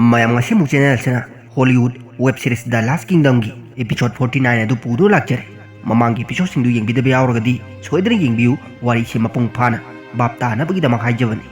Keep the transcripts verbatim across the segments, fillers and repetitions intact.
ꯃꯌꯥꯝ, ꯉꯁꯤꯃꯨꯛ ꯆꯦꯅꯦꯜꯁꯤꯅ Hollywood web series ꯗ ꯂꯥꯁ ꯀꯤꯡꯗꯝꯒꯤ episode forty nine ꯑꯗꯨ ꯄꯨꯗꯨꯅ ꯂꯥꯛꯆꯔꯦ꯫ ꯃꯃꯥꯡꯒꯤ ꯑꯦꯄꯤꯁꯣꯗꯁꯤꯡꯗꯨ ꯌꯦꯡꯕꯤꯗꯕ ꯌꯥꯎꯔꯒꯗꯤ ꯁꯣꯏꯗꯅ ꯌꯦꯡꯕꯤꯌꯨ, ꯋꯥꯔꯤꯁꯤ ꯃꯄꯨꯡ ꯐꯥꯅ ꯚꯥꯞ ꯇꯥꯅꯕꯒꯤꯗꯃꯛ ꯍꯥꯏꯖꯕꯅꯤ꯫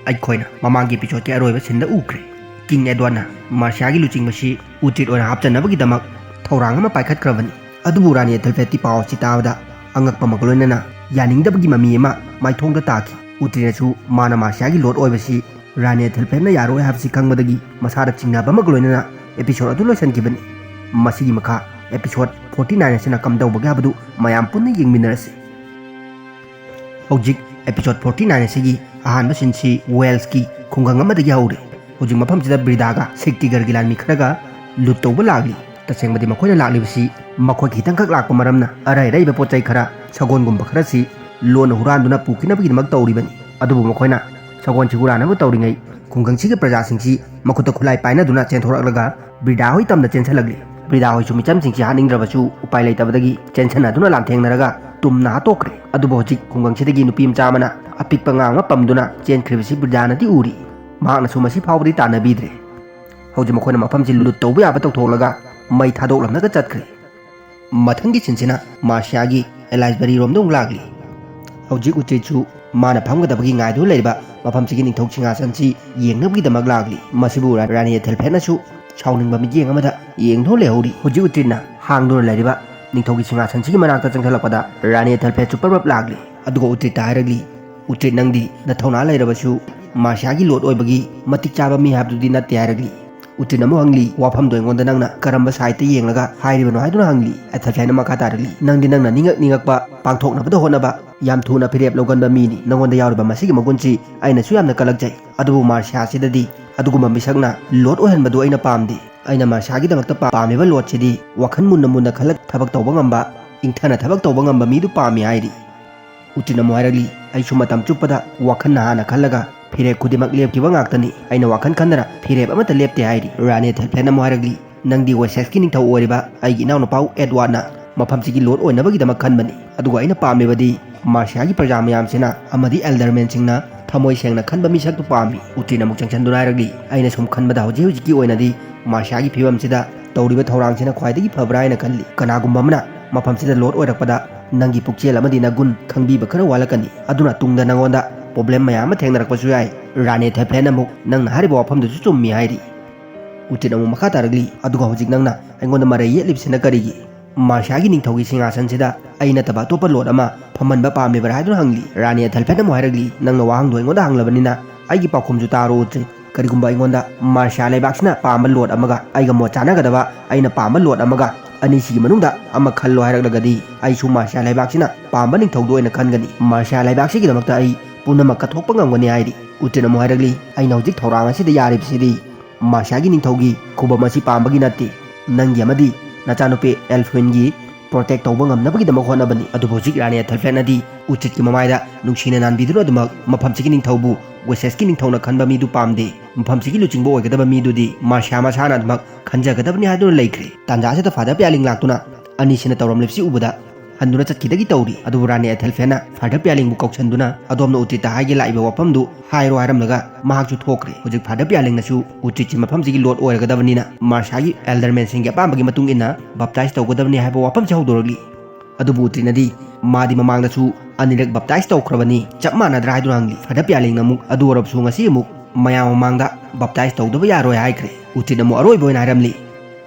ꯑꯩꯈꯣꯏꯅ ꯃꯃꯥꯡꯒꯤ ꯑꯦꯄꯤꯁꯣꯗꯀꯤ ꯑꯔꯣꯏꯕ ꯁꯤꯟꯗ ꯎꯈ꯭ꯔꯦ꯫ ꯀꯤꯡ ꯑꯦꯗꯋꯥꯔꯗꯅ ꯃꯥꯔꯁꯤꯌꯥꯒꯤ ꯂꯨꯆꯤꯡꯕꯁꯤ ꯎꯇ꯭ꯔꯤꯠ ꯑꯣꯏꯅ ꯍꯥꯞꯆꯟꯅꯕꯒꯤꯗꯃꯛ ꯊꯧꯔꯥꯡ ꯑꯃ ꯄꯥꯏꯈꯠꯈ꯭ꯔꯕꯅꯤ꯫ ꯑꯗꯨꯕꯨ ꯔꯥꯅꯤ ꯑꯦꯊꯦꯜꯐꯦꯠꯇꯤ ꯄꯥꯎ ꯑꯁꯤ ꯇꯥꯕꯗ ꯑꯉꯛꯄ ꯑꯃꯒ ꯂꯣꯏꯅꯅ ꯌꯥꯅꯤꯡꯗꯕꯒꯤ ꯃꯃꯤ ꯑꯃ ꯃꯥꯏꯊꯣꯡꯗ ꯇꯥꯈꯤ꯫ ꯎꯇ꯭ꯔꯤꯠꯅꯁꯨ ꯃꯥꯅ ꯃꯥꯔꯁꯤꯌꯥꯒꯤ ꯂꯣꯔꯗ ꯑꯣꯏꯕꯁꯤ ꯔꯥꯅꯤ ꯑꯦꯊꯦꯜꯐꯦꯠꯅ ꯌꯥꯔꯣꯏ ꯍꯥꯏꯕꯁꯤ ꯈꯪꯕꯗꯒꯤ ꯃꯁꯥꯗ ꯆꯤꯡꯅꯕ ꯑꯃꯒ ꯂꯣꯏꯅꯅ ꯑꯦꯄꯤꯁꯣꯗ ꯑꯗꯨ ꯂꯣꯏꯁꯤꯟꯈꯤꯕꯅꯤ꯫ ꯃꯁꯤꯒꯤ ꯃꯈꯥ ꯑꯦꯄꯤꯁꯣꯗ ꯐꯣꯔꯇꯤ ꯅꯥꯏꯟ ꯑꯁꯤꯅ ꯀꯝꯗꯧꯕꯒꯦ ꯍꯥꯏꯕꯗꯨ ꯃꯌꯥꯝ ꯄꯨꯟꯅ ꯌꯦꯡꯃꯤꯟꯅꯔꯁꯤ꯫ ꯍꯧꯖꯤꯛ ꯑꯦꯄꯤꯁꯣꯗ ꯐꯣꯔꯇꯤ ꯅꯥꯏꯟ ꯑꯁꯤꯒꯤ ꯑꯍꯥꯟꯕ ꯁꯤꯟꯁꯤ ꯋꯦꯜꯁꯀꯤ ꯈꯨꯡꯒꯪ ꯑꯃꯗꯒꯤ ꯍꯧꯔꯦ꯫ ꯍꯧꯖꯤꯛ ꯃꯐꯝꯁꯤꯗ ꯕ꯭ꯔꯤꯗꯥꯒ ꯁꯤꯛ ꯇꯤꯒꯔꯒꯤ ꯂꯥꯟꯃꯤ ꯈꯔꯒ ꯂꯨꯠ ꯇꯧꯕ ꯂꯥꯛꯂꯤ꯫ ꯇꯁꯦꯡꯕꯗꯤ ꯃꯈꯣꯏꯅ ꯂꯥꯛꯂꯤꯕꯁꯤ ꯃꯈꯣꯏ ꯈꯤꯇꯪꯈꯛ ꯂꯥꯛꯄ ꯃꯔꯝꯅ ꯑꯔꯩ ꯑꯔꯩꯕ ꯄꯣꯠ ꯆꯩ ꯈꯔ, ꯁꯒꯣꯜꯒꯨꯝꯕ ꯈꯔꯁꯤ ꯂꯣꯟꯅ ꯍꯨꯔꯥꯟꯗꯨꯅ ꯄꯨꯈꯤꯅꯕꯒꯤꯗꯃꯛ ꯇꯧꯔꯤꯕꯅꯤ꯫ ꯑꯗꯨꯕꯨ ꯃꯈꯣꯏꯅ ꯁꯒꯣꯜꯁꯤ ꯍꯨꯔꯥꯟꯅꯕ ꯇꯧꯔꯤꯉꯩ ꯈꯨꯡꯒꯪꯁꯤꯒꯤ ꯄ꯭ꯔꯖꯥꯁꯤꯡꯁꯤ ꯃꯈꯨꯠꯇ ꯈꯨꯠꯂꯥꯏ ꯄꯥꯏꯅꯗꯨꯅ ꯆꯦꯟꯊꯣꯔꯛꯂꯒ ꯕ꯭ꯔꯤꯗꯥ ꯍꯣꯏ ꯇꯝꯅ ꯆꯦꯟꯁꯤꯜꯂꯛꯂꯤ꯫ ꯕ꯭ꯔꯤꯗꯥ ꯍꯣꯏꯁꯨ ꯃꯤꯆꯝꯁꯤꯡꯁꯤ ꯍꯥꯠꯅꯤꯡꯗ꯭ꯔꯕꯁꯨ ꯎꯄꯥꯏ ꯂꯩꯇꯕꯗꯒꯤ ꯆꯦꯟꯁꯤꯟꯅꯗꯨꯅ ꯂꯥꯟꯊꯦꯡꯅꯔꯒ ꯇꯨꯝꯅ ꯍꯥꯠꯇꯣꯛꯈ꯭ꯔꯦ꯫ ꯑꯗꯨꯕꯨ ꯍꯧꯖꯤꯛ ꯈꯨꯡꯒꯪꯁꯤꯗꯒꯤ ꯅꯨꯄꯤ ꯃꯆꯥ ꯑꯃꯅ ꯑꯄꯤꯛꯄ ꯑꯉꯥꯡ ꯑꯃ ꯄꯝꯗꯨꯅ ꯆꯦꯟꯈ꯭ꯔꯤꯕꯁꯤ ꯕ꯭ꯔꯤꯗꯥꯅꯗꯤ ꯎꯔꯤ꯫ ꯃꯍꯥꯛꯅꯁꯨ ꯃꯁꯤ ꯐꯥꯎꯕꯗꯤ ꯇꯥꯟꯅꯕꯤꯗ꯭ꯔꯦ꯫ ꯍꯧꯖꯤꯛ ꯃꯈꯣꯏꯅ ꯃꯐꯝꯁꯤ ꯂꯨꯠ ꯇꯧꯕ ꯌꯥꯕ ꯇꯧꯊꯣꯛꯂꯒ ꯃꯩ ꯊꯥꯗꯣꯛꯂꯝꯂꯒ ꯆꯠꯈ꯭ꯔꯦ꯫ ꯃꯊꯪꯒꯤ ꯁꯤꯟꯁꯤꯅ ꯃꯥꯔꯁꯤꯌꯥꯒꯤ ꯑꯦꯂꯥꯏꯁꯕꯔꯤ ꯔꯣꯝꯗ ꯑꯃꯨꯛ ꯂꯥꯛꯂꯤ꯫ ꯍꯧꯖꯤꯛ ꯎꯇ꯭ꯔꯤꯠꯁꯨ ꯃꯥꯅ ꯐꯝꯒꯗꯕꯒꯤ ꯉꯥꯏꯗꯨꯅ ꯂꯩꯔꯤꯕ ꯃꯐꯝꯁꯤꯒꯤ ꯅꯤꯡꯊꯧ ꯁꯤꯡꯍꯥꯁꯟꯁꯤ ꯌꯦꯡꯅꯕꯒꯤꯗꯃꯛ ꯂꯥꯛꯂꯤ꯫ ꯃꯁꯤꯕꯨ ꯔꯥ-, ꯔꯥꯅꯤ ꯑꯦꯊꯦꯜꯐꯦꯠꯅꯁꯨ ꯁꯥꯎꯅꯤꯡꯕ ꯃꯤꯠꯌꯦꯡ ꯑꯃꯗ ꯌꯦꯡꯗꯨꯅ ꯂꯩꯍꯧꯔꯤ꯫ ꯍꯧꯖꯤꯛ ꯎꯇ꯭ꯔꯤꯠꯅ ꯍꯥꯡꯗꯨꯅ ꯂꯩꯔꯤꯕ ꯅꯤꯡꯊꯧꯒꯤ ꯁꯤꯡꯍꯥꯁꯟꯁꯤꯒꯤ ꯃꯅꯥꯛꯇ ꯆꯪꯁꯤꯜꯂꯛꯄꯗ ꯔꯥꯅꯤ ꯑꯦꯊꯦꯜꯐꯦꯠꯁꯨ ꯄꯔꯞ ꯄꯔꯞ ꯂꯥꯛꯂꯤ꯫ ꯑꯗꯨꯒ ꯎꯇ꯭ꯔꯤꯠꯇ ꯍꯥꯏꯔꯛꯂꯤ, "ꯎꯇ꯭ꯔꯤꯠ, ꯅꯪꯗꯤ ꯅꯊꯧꯅꯥ ꯂꯩꯔꯕꯁꯨ ꯃꯥꯔꯁꯤꯌꯥꯒꯤ ꯂꯣꯔꯗ ꯑꯣꯏꯕꯒꯤ ꯃꯇꯤꯛ ꯆꯥꯕ ꯃꯤ ꯍꯥꯏꯕꯗꯨꯗꯤ ꯅꯠꯇꯦ" ꯍꯥꯏꯔꯛꯂꯤ꯫ ꯎꯇ꯭ꯔꯤꯠꯅ ꯑꯃꯨꯛ ꯍꯪꯂꯤ, "ꯋꯥꯐꯝꯗꯣ ꯑꯩꯉꯣꯟꯗ ꯅꯪꯅ ꯀꯔꯝꯕ ꯁꯥꯏꯠꯇ ꯌꯦꯡꯂꯒ ꯍꯥꯏꯔꯤꯕꯅꯣ?" ꯍꯥꯏꯗꯨꯅ ꯍꯪꯂꯤ꯫ ꯑꯦꯊꯦꯜꯐꯦꯠꯅ ꯃꯈꯥ ꯇꯥꯔꯛꯂꯤ, "ꯅꯪꯗꯤ ꯅꯪꯅ ꯅꯤꯡꯉꯛ ꯅꯤꯡꯉꯛꯄ ꯄꯥꯡꯊꯣꯛꯅꯕꯗ ꯍꯣꯠꯅꯕ ꯌꯥꯝ ꯊꯨꯅ ꯐꯤꯔꯦꯞ ꯂꯧꯒꯟꯕ ꯃꯤꯅꯤ꯫ ꯅꯉꯣꯟꯗ ꯌꯥꯎꯔꯤꯕ ꯃꯁꯤꯒꯤ ꯃꯒꯨꯟꯁꯤ ꯑꯩꯅꯁꯨ ꯌꯥꯝꯅ ꯀꯜꯂꯛꯆꯩ꯫ ꯑꯗꯨꯕꯨ ꯃꯥꯔꯁꯤꯌꯥꯁꯤꯗꯗꯤ ꯑꯗꯨꯒꯨꯝꯕ ꯃꯤꯁꯛꯅ ꯂꯣꯔꯗ ꯑꯣꯏꯍꯟꯕꯗꯨ ꯑꯩꯅ ꯄꯥꯝꯗꯦ꯫ ꯑꯩꯅ ꯃꯥꯔꯁꯤꯌꯥꯒꯤꯗꯃꯛꯇ ꯄꯥꯝꯃꯤꯕ ꯂꯣꯔꯗꯁꯤꯗꯤ ꯋꯥꯈꯜ ꯃꯨꯟꯅ ꯃꯨꯟꯅ ꯈꯜꯂ ꯊꯕꯛ ꯇꯧꯕ ꯉꯝꯕ, ꯏꯪꯊꯅ ꯊꯕꯛ ꯇꯧꯕ ꯉꯝꯕ ꯃꯤꯗꯨ ꯄꯥꯝꯃꯤ" ꯍꯥꯏꯔꯤ꯫ ꯎꯇ꯭ꯔꯤꯠꯅ ꯑꯃꯨꯛ ꯍꯥꯏꯔꯛꯂꯤ, "ꯑꯩꯁꯨ ꯃꯇꯝ ꯆꯨꯞꯄꯗ ꯋꯥꯈꯜꯅ ꯍꯥꯟꯅ ꯈꯜꯂꯒ ꯐꯤꯔꯦꯞ ꯈꯨꯗꯤꯡꯃꯛ ꯂꯦꯞꯈꯤꯕ ꯉꯥꯛꯇꯅꯤ꯫ ꯑꯩꯅ ꯋꯥꯈꯜ ꯈꯟꯗꯅ ꯐꯤꯔꯦꯞ ꯑꯃꯠꯇ ꯂꯦꯞꯇꯦ" ꯍꯥꯏꯔꯤ꯫ ꯔꯥꯅꯤ ꯑꯦꯊꯦꯜꯐꯦꯠꯅ ꯑꯃꯨꯛ ꯍꯥꯏꯔꯛꯂꯤ, "ꯅꯪꯗꯤ ꯋꯦꯁꯦꯁꯀꯤ ꯅꯤꯡꯊꯧ ꯑꯣꯏꯔꯤꯕ ꯑꯩꯒꯤ ꯏꯅꯥꯎꯅꯨꯄꯥ ꯑꯦꯗꯋꯥꯔꯗꯅ ꯃꯐꯝꯁꯤꯒꯤ ꯂꯣꯔꯗ ꯑꯣꯏꯅꯕꯒꯤꯗꯃꯛ ꯈꯟꯕꯅꯤ꯫ ꯑꯗꯨꯒ ꯑꯩꯅ ꯄꯥꯝꯂꯤꯕꯗꯤ ꯃꯥꯔꯁꯤꯌꯥꯒꯤ ꯄ꯭ꯔꯖꯥ ꯃꯌꯥꯝꯁꯤꯅ ꯑꯃꯗꯤ ꯑꯦꯜꯗꯔꯃꯦꯟꯁꯤꯡꯅ ꯊꯃꯣꯏ ꯁꯦꯡꯅ ꯈꯟꯕ ꯃꯤꯁꯛꯇꯨ ꯄꯥꯝꯃꯤ꯫ ꯎꯇ꯭ꯔꯤꯟ ꯑꯃꯨꯛ ꯆꯪꯁꯤꯟꯗꯨꯅ ꯍꯥꯏꯔꯛꯂꯤ, "ꯑꯩꯅ ꯁꯨꯝ ꯈꯟꯕꯗ ꯍꯧꯖꯤꯛ ꯍꯧꯖꯤꯛꯀꯤ ꯑꯣꯏꯅꯗꯤ ꯃꯥꯔꯁꯤꯌꯥꯒꯤ ꯐꯤꯕꯝꯁꯤꯗ ꯇꯧꯔꯤꯕ ꯊꯧꯔꯥꯡꯁꯤꯅ ꯈ꯭ꯋꯥꯏꯗꯒꯤ ꯐꯕ꯭ꯔꯥ ꯍꯥꯏꯅ ꯈꯜꯂꯤ꯫ ꯀꯅꯥꯒꯨꯝꯕ ꯑꯃꯅ ꯃꯐꯝꯁꯤꯗ ꯂꯣꯔꯗ ꯑꯣꯏꯔꯛꯄꯗ ꯅꯪꯒꯤ ꯄꯨꯛꯆꯦꯜ ꯑꯃꯗꯤ ꯅꯒꯨꯟ ꯈꯪꯕꯤꯕ ꯈꯔ ꯋꯥꯠꯂꯛꯀꯅꯤ꯫ ꯑꯗꯨꯅ ꯇꯨꯡꯗ ꯅꯪꯉꯣꯟꯗ ꯄ꯭ꯔꯣꯕ꯭ꯂꯦꯝ ꯃꯌꯥꯝ ꯑꯃ ꯊꯦꯡꯅꯔꯛꯄꯁꯨ ꯌꯥꯏ꯫ ꯔꯥꯅꯤ ꯑꯦꯊꯦꯜꯐ꯭ꯂꯦꯟ ꯑꯃꯨꯛ ꯅꯪꯅ ꯍꯥꯏꯔꯤꯕ ꯋꯥꯐꯝꯗꯨꯁꯨ ꯆꯨꯝꯃꯤ" ꯍꯥꯏꯔꯤ꯫ ꯎꯇ꯭ꯔꯤꯟ ꯑꯃꯨꯛ ꯃꯈꯥ ꯇꯥꯔꯛꯂꯤ, "ꯑꯗꯨꯒ ꯍꯧꯖꯤꯛ ꯅꯪꯅ ꯑꯩꯉꯣꯟꯗ ꯃꯔꯩ ꯌꯦꯠꯂꯤꯕꯁꯤꯅ ꯀꯔꯤꯒꯤ? ꯃꯥꯔꯁꯤꯌꯥꯒꯤ ꯅꯤꯡꯊꯧꯒꯤ ꯁꯤꯡꯍꯥꯁꯟꯁꯤꯗ ꯑꯩ ꯅꯠꯇꯕ ꯑꯇꯣꯞꯄ ꯂꯣꯔꯗ ꯑꯃ ꯐꯝꯍꯟꯕ ꯄꯥꯝꯂꯤꯕ꯭ꯔꯥ?" ꯍꯥꯏꯗꯨꯅ ꯍꯪꯂꯤ꯫ ꯔꯥꯅꯤ ꯑꯦꯊꯦꯜꯐ꯭ꯂꯦꯟ ꯑꯃꯨꯛ ꯍꯥꯏꯔꯛꯂꯤ, "ꯅꯪꯅ ꯋꯥꯍꯪꯗꯣ ꯑꯩꯉꯣꯟꯗ ꯍꯪꯂꯕꯅꯤꯅ ꯑꯩꯒꯤ ꯄꯥꯎꯈꯨꯝꯁꯨ ꯇꯥꯔꯣ ꯎꯇ꯭ꯔꯤꯟ꯫ ꯀꯔꯤꯒꯨꯝꯕ ꯑꯩꯉꯣꯟꯗ ꯃꯥꯔꯁꯤꯌꯥ ꯂꯩꯕꯥꯛꯁꯤꯅ ꯄꯥꯝꯕ ꯂꯣꯔꯗ ꯑꯃꯒ ꯑꯩꯒ ꯃꯣꯠ ꯆꯥꯟꯅꯒꯗꯕ ꯑꯩꯅ ꯄꯥꯝꯕ ꯂꯣꯔꯗ ꯑꯃꯒ ꯑꯅꯤꯁꯤꯒꯤ ꯃꯅꯨꯡꯗ ꯑꯃ ꯈꯜꯂꯣ ꯍꯥꯏꯔꯛꯂꯒꯗꯤ ꯑꯩꯁꯨ ꯃꯥꯔꯁꯤꯌꯥ ꯂꯩꯕꯥꯛꯁꯤꯅ ꯄꯥꯝꯕ ꯅꯤꯡꯊꯧꯗꯨ ꯑꯣꯏꯅ ꯈꯟꯒꯅꯤ꯫ ꯃꯥꯔꯁꯤꯌꯥ ꯂꯩꯕꯥꯛꯁꯤꯒꯤꯗꯃꯛꯇ ꯑꯩ ꯄꯨꯝꯅꯃꯛ ꯀꯠꯊꯣꯛꯄ ꯉꯝꯒꯅꯤ" ꯍꯥꯏꯔꯤ꯫ ꯎꯇ꯭ꯔꯤꯟ ꯑꯃꯨꯛ ꯍꯥꯏꯔꯛꯂꯤ, "ꯑꯩꯅ ꯍꯧꯖꯤꯛ ꯊꯧꯔꯥꯡ ꯑꯁꯤꯗ ꯌꯥꯔꯤꯕꯁꯤꯗꯤ ꯃꯥꯔꯁꯤꯌꯥꯒꯤ ꯅꯤꯡꯊꯧꯒꯤ ꯈꯨꯕꯝ ꯑꯁꯤ ꯄꯥꯝꯕꯒꯤ ꯅꯠꯇꯦ꯫ ꯅꯪꯒꯤ ꯑꯃꯗꯤ ꯅꯆꯥꯅꯨꯄꯤ ꯑꯦꯜꯐ꯭ꯋꯤꯟꯒꯤ ꯄ꯭ꯔꯣꯇꯦꯛ ꯇꯧꯕ ꯉꯝꯅꯕꯒꯤꯗꯃꯛ ꯍꯣꯠꯅꯕꯅꯤ꯫ ꯑꯗꯨꯕꯨ ꯍꯧꯖꯤꯛ ꯔꯥꯅꯤ ꯑꯦꯊꯦꯜꯐ꯭ꯂꯦꯟꯅꯗꯤ ꯎꯇ꯭ꯔꯤꯠꯀꯤ ꯃꯃꯥꯏꯗ ꯅꯨꯡꯁꯤꯅ ꯅꯥꯟꯕꯤꯗꯨꯅ ꯑꯗꯨꯃꯛ ꯃꯐꯝꯁꯤꯒꯤ ꯅꯤꯡꯊꯧꯕꯨ ꯋꯦꯁꯦꯁꯀꯤ ꯅꯤꯡꯊꯧꯅ ꯈꯟꯕ ꯃꯤꯗꯨ ꯄꯥꯝꯗꯦ꯫ ꯃꯐꯝꯁꯤꯒꯤ ꯂꯨꯆꯤꯡꯕ ꯑꯣꯏꯒꯗꯕ ꯃꯤꯗꯨꯗꯤ ꯃꯥꯔꯁꯤꯌꯥ ꯃꯁꯥꯅ ꯑꯗꯨꯃꯛ ꯈꯟꯖꯒꯗꯕꯅꯤ" ꯍꯥꯏꯗꯨꯅ ꯂꯩꯈ꯭ꯔꯦ꯫ ꯇꯥꯟꯖꯥ ꯑꯁꯤꯗ ꯐꯥꯗꯔ ꯄꯤꯌꯥꯂꯤꯡ ꯂꯥꯛꯇꯨꯅ ꯑꯅꯤꯁꯤꯅ ꯇꯧꯔꯝꯂꯤꯕꯁꯤ ꯎꯕꯗ ꯍꯟꯗꯨꯅ ꯆꯠꯈꯤꯗꯒꯤ ꯇꯧꯔꯤ꯫ ꯑꯗꯨꯕꯨ ꯔꯥꯅꯤ ꯑꯦꯊꯦꯜꯐ꯭ꯂꯦꯟꯅ ꯐꯥꯗꯔ ꯄꯤꯌꯥꯂꯤꯡꯕꯨ ꯀꯧꯁꯟꯗꯨꯅ, "ꯑꯗꯣꯝꯅ ꯎꯇ꯭ꯔꯤꯠꯇ ꯍꯥꯏꯒꯦ ꯂꯥꯛꯏꯕ ꯋꯥꯐꯝꯗꯨ ꯍꯥꯏꯔꯣ" ꯍꯥꯏꯔꯝꯂꯒ ꯃꯍꯥꯛꯁꯨ ꯊꯣꯛꯈ꯭ꯔꯦ꯫ ꯍꯧꯖꯤꯛ ꯐꯥꯗꯔ ꯄꯤꯌꯥꯂꯤꯡꯅꯁꯨ ꯎꯇ꯭ꯔꯤꯠꯁꯤ ꯃꯐꯝꯁꯤꯒꯤ ꯂꯣꯔꯗ ꯑꯣꯏꯔꯒꯗꯕꯅꯤꯅ ꯃꯥꯔꯁꯤꯌꯥꯒꯤ ꯑꯦꯜꯗꯔꯃꯦꯟꯁꯤꯡꯒꯤ ꯑꯄꯥꯝꯕꯒꯤ ꯃꯇꯨꯡ ꯏꯟꯅ ꯕꯞꯇꯥꯏꯖ ꯇꯧꯒꯗꯕꯅꯤ ꯍꯥꯏꯕ ꯋꯥꯐꯝꯁꯤ ꯍꯧꯗꯣꯔꯛꯂꯤ꯫ ꯑꯗꯨꯕꯨ ꯎꯇ꯭ꯔꯤꯠꯅꯗꯤ ꯃꯥꯗꯤ ꯃꯃꯥꯡꯗꯁꯨ ꯑꯅꯤꯔꯛ ꯕꯞꯇꯥꯏꯖ ꯇꯧꯈ꯭ꯔꯕꯅꯤ, ꯆꯞ ꯃꯥꯟꯅꯗ꯭ꯔꯥ ꯍꯥꯏꯗꯨꯅ ꯍꯪꯂꯤ꯫ ꯐꯥꯗꯔ ꯄꯤꯌꯥꯂꯤꯡꯅ ꯑꯃꯨꯛ, "ꯑꯗꯨ ꯑꯣꯏꯔꯕꯁꯨ ꯉꯁꯤ ꯑꯃꯨꯛ ꯃꯌꯥꯝ ꯃꯃꯥꯡꯗ ꯕꯞꯇꯥꯏꯖ ꯇꯧꯗꯕ ꯌꯥꯔꯣꯏ" ꯍꯥꯏꯈ꯭ꯔꯦ꯫ ꯎꯇ꯭ꯔꯤꯠꯅ ꯑꯃꯨꯛ ꯑꯔꯣꯏꯕ ꯑꯣꯏꯅ ꯍꯥꯏꯔꯝꯂꯤ,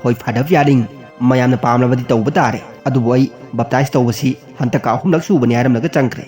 "ꯍꯣꯏ ꯐꯥꯗꯔ ꯄꯤꯌꯥꯂꯤꯡ, ꯃꯌꯥꯝꯅ ꯄꯥꯝꯂꯕꯗꯤ ꯇꯧꯕ ꯇꯥꯔꯦ, ꯑꯗꯨꯕꯨ ꯑꯩ ꯕꯞꯇꯥꯏꯖ ꯇꯧꯕꯁꯤ ꯍꯟꯗꯛꯀ ꯑꯍꯨꯝꯂꯛ ꯁꯨꯕꯅꯤ" ꯍꯥꯏꯔꯝꯂꯒ ꯆꯪꯈ꯭ꯔꯦ꯫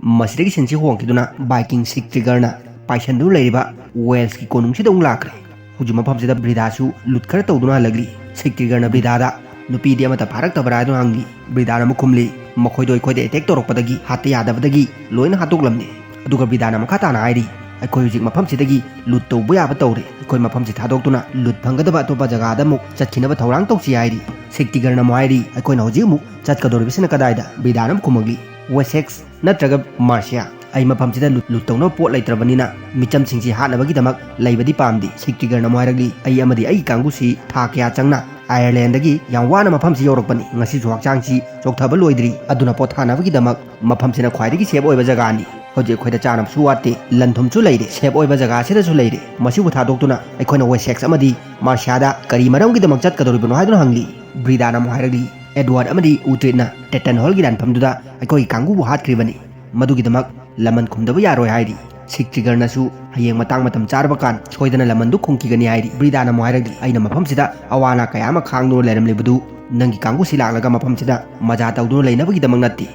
ꯃꯁꯤꯗꯒꯤ ꯁꯤꯟꯁꯤ ꯍꯣꯡꯈꯤꯗꯨꯅ ꯚꯥꯏꯀꯤꯡ ꯁꯤꯛ ꯇ꯭ꯔꯤꯒꯔꯅ ꯄꯥꯏꯁꯟꯗꯨꯅ ꯂꯩꯔꯤꯕ ꯋꯦꯜꯁꯀꯤ ꯀꯣꯅꯨꯡꯁꯤꯗ ꯑꯃꯨꯛ ꯂꯥꯛꯈ꯭ꯔꯦ꯫ ꯍꯧꯖꯤꯛ ꯃꯐꯝꯁꯤꯗ ꯕ꯭ꯔꯤꯗꯥꯁꯨ ꯂꯨꯠ ꯈꯔ ꯇꯧꯗꯨꯅ ꯍꯜꯂꯛꯂꯤ꯫ ꯁꯤꯛ ꯇ꯭ꯔꯤꯒꯔꯅ ꯕ꯭ꯔꯤꯗꯥꯗ, "ꯅꯨꯄꯤꯗꯤ ꯑꯃꯠꯇ ꯐꯥꯔꯛꯇꯕ꯭ꯔꯥ?" ꯍꯥꯏꯗꯨꯅ ꯍꯪꯂꯤ꯫ ꯕ꯭ꯔꯤꯗꯥꯅ ꯑꯃꯨꯛ ꯈꯨꯝꯂꯤ, "ꯃꯈꯣꯏꯗꯣ ꯑꯩꯈꯣꯏꯗ ꯑꯦꯇꯦꯛ ꯇꯧꯔꯛꯄꯗꯒꯤ ꯍꯥꯠꯄ ꯌꯥꯗꯕꯗꯒꯤ ꯂꯣꯏꯅ ꯍꯥꯠꯇꯣꯛꯂꯝꯂꯦ"꯫ ꯑꯗꯨꯒ ꯕ꯭ꯔꯤꯗꯥꯅ ꯃꯈꯥ ꯇꯥꯅ ꯍꯥꯏꯔꯤ, "ꯑꯩꯈꯣꯏ ꯍꯧꯖꯤꯛ ꯃꯐꯝꯁꯤꯗꯒꯤ ꯂꯨꯠ ꯇꯧꯕ ꯌꯥꯕ ꯇꯧꯔꯦ꯫ ꯑꯩꯈꯣꯏ ꯃꯐꯝꯁꯤ ꯊꯥꯗꯣꯛꯇꯨꯅ ꯂꯨꯠ ꯐꯪꯒꯗꯕ ꯑꯇꯣꯞꯄ ꯖꯒꯥꯗ ꯑꯃꯨꯛ ꯆꯠꯈꯤꯅꯕ ꯊꯧꯔꯥꯡ ꯇꯧꯁꯤ" ꯍꯥꯏꯔꯤ꯫ ꯁꯤꯛ ꯇ꯭ꯔꯤꯒꯔꯅ ꯑꯃꯨꯛ ꯍꯥꯏꯔꯤ, "ꯑꯩꯈꯣꯏꯅ ꯍꯧꯖꯤꯛ ꯑꯃꯨꯛ ꯆꯠꯀꯗꯧꯔꯤꯕꯁꯤꯅ ꯀꯗꯥꯏꯗ?" ꯕ꯭ꯔꯤꯗꯥꯅ ꯑꯃꯨꯛ ꯈꯨꯝꯃꯛꯂꯤ, "ꯋꯦꯁꯦꯛꯁ ꯅꯠꯇ꯭ꯔꯒ ꯃꯥꯔꯁꯤꯌꯥ꯫ ꯑꯩ ꯃꯐꯝꯁꯤꯗ ꯂꯨꯠ, ꯂꯨꯠ ꯇꯧꯅꯕ ꯄꯣꯠ ꯂꯩꯇ꯭ꯔꯕꯅꯤꯅ ꯃꯤꯆꯝꯁꯤꯡꯁꯤ ꯍꯥꯠꯅꯕꯒꯤꯗꯃꯛ ꯂꯩꯕꯗꯤ ꯄꯥꯝꯗꯦ"꯫ ꯁꯤꯛ ꯇ꯭ꯔꯤꯒꯔꯅ ꯑꯃꯨꯛ ꯍꯥꯏꯔꯛꯂꯤ, "ꯑꯩ ꯑꯃꯗꯤ ꯑꯩꯒꯤ ꯀꯥꯡꯕꯨꯁꯤ ꯊꯥ ꯀꯌꯥ ꯆꯪꯅ ꯑꯥꯌꯔꯂꯦꯟꯗꯒꯤ ꯌꯥꯝ ꯋꯥꯅ ꯃꯐꯝꯁꯤ ꯌꯧꯔꯛꯄꯅꯤ꯫ ꯉꯁꯤꯁꯨ ꯍꯛꯆꯥꯡꯁꯤ ꯆꯣꯛꯊꯕ ꯂꯣꯏꯗ꯭ꯔꯤ꯫ ꯑꯗꯨꯅ ꯄꯣꯠꯊꯥꯅꯕꯒꯤꯗꯃꯛ ꯃꯐꯝꯁꯤꯅ ꯈ꯭ꯋꯥꯏꯗꯒꯤ ꯁꯦꯐ ꯑꯣꯏꯕ ꯖꯒꯥꯅꯤ꯫ ꯍꯧꯖꯤꯛ ꯑꯩꯈꯣꯏꯗ ꯆꯥꯅꯕꯁꯨ ꯋꯥꯠꯇꯦ, ꯂꯟ ꯊꯨꯝꯁꯨ ꯂꯩꯔꯦ, ꯁꯦꯐ ꯑꯣꯏꯕ ꯖꯒꯥꯁꯤꯗꯁꯨ ꯂꯩꯔꯦ꯫ ꯃꯁꯤꯕꯨ ꯊꯥꯗꯣꯛꯇꯨꯅ ꯑꯩꯈꯣꯏꯅ ꯋꯦꯁꯦꯛꯁ ꯑꯃꯗꯤ ꯃꯥꯔꯁꯤꯌꯥꯗ ꯀꯔꯤ ꯃꯔꯝꯒꯤꯗꯃꯛ ꯆꯠꯀꯗꯧꯔꯤꯕꯅꯣ ꯍꯥꯏꯗꯨꯅ ꯍꯪꯂꯤ꯫ ꯕ꯭ꯔꯤꯗꯥꯅ ꯑꯃꯨꯛ ꯍꯥꯏꯔꯛꯂꯤ, "ꯑꯦꯗꯋꯥꯔꯗ ꯑꯃꯗꯤ ꯎꯇ꯭ꯔꯤꯠꯅ ꯇꯦꯇꯟ ꯍꯣꯜꯒꯤ ꯂꯥꯟꯐꯝꯗꯨꯗ ꯑꯩꯈꯣꯏꯒꯤ ꯀꯥꯡꯕꯨꯕꯨ ꯍꯥꯠꯈ꯭ꯔꯤꯕꯅꯤ꯫ ꯃꯗꯨꯒꯤꯗꯃꯛ ꯂꯃꯟ ꯈꯨꯝꯗꯕ ꯌꯥꯔꯣꯏ" ꯍꯥꯏꯔꯤ꯫ ꯁꯤꯛ ꯇꯤꯒꯔꯅꯁꯨ ꯍꯌꯦꯡ ꯃꯇꯥꯡ ꯃꯇꯝ ꯆꯥꯔꯕ ꯀꯥꯟ ꯁꯣꯏꯗꯅ ꯂꯃꯟꯗꯨ ꯈꯨꯝꯈꯤꯒꯅꯤ ꯍꯥꯏꯔꯤ꯫ ꯕ꯭ꯔꯤꯗꯥꯅ ꯑꯃꯨꯛ ꯍꯥꯏꯔꯛꯂꯤ, "ꯑꯩꯅ ꯃꯐꯝꯁꯤꯗ ꯑꯋꯥ ꯑꯅꯥ ꯀꯌꯥ ꯑꯃ ꯈꯥꯡꯗꯨꯅ ꯂꯩꯔꯝꯂꯤꯕꯗꯨ ꯅꯪꯒꯤ ꯀꯥꯡꯕꯨꯁꯤ ꯂꯥꯛꯂꯒ ꯃꯐꯝꯁꯤꯗ ꯃꯖꯥ ꯇꯧꯗꯨꯅ ꯂꯩꯅꯕꯒꯤꯗꯃꯛ ꯅꯠꯇꯦ꯫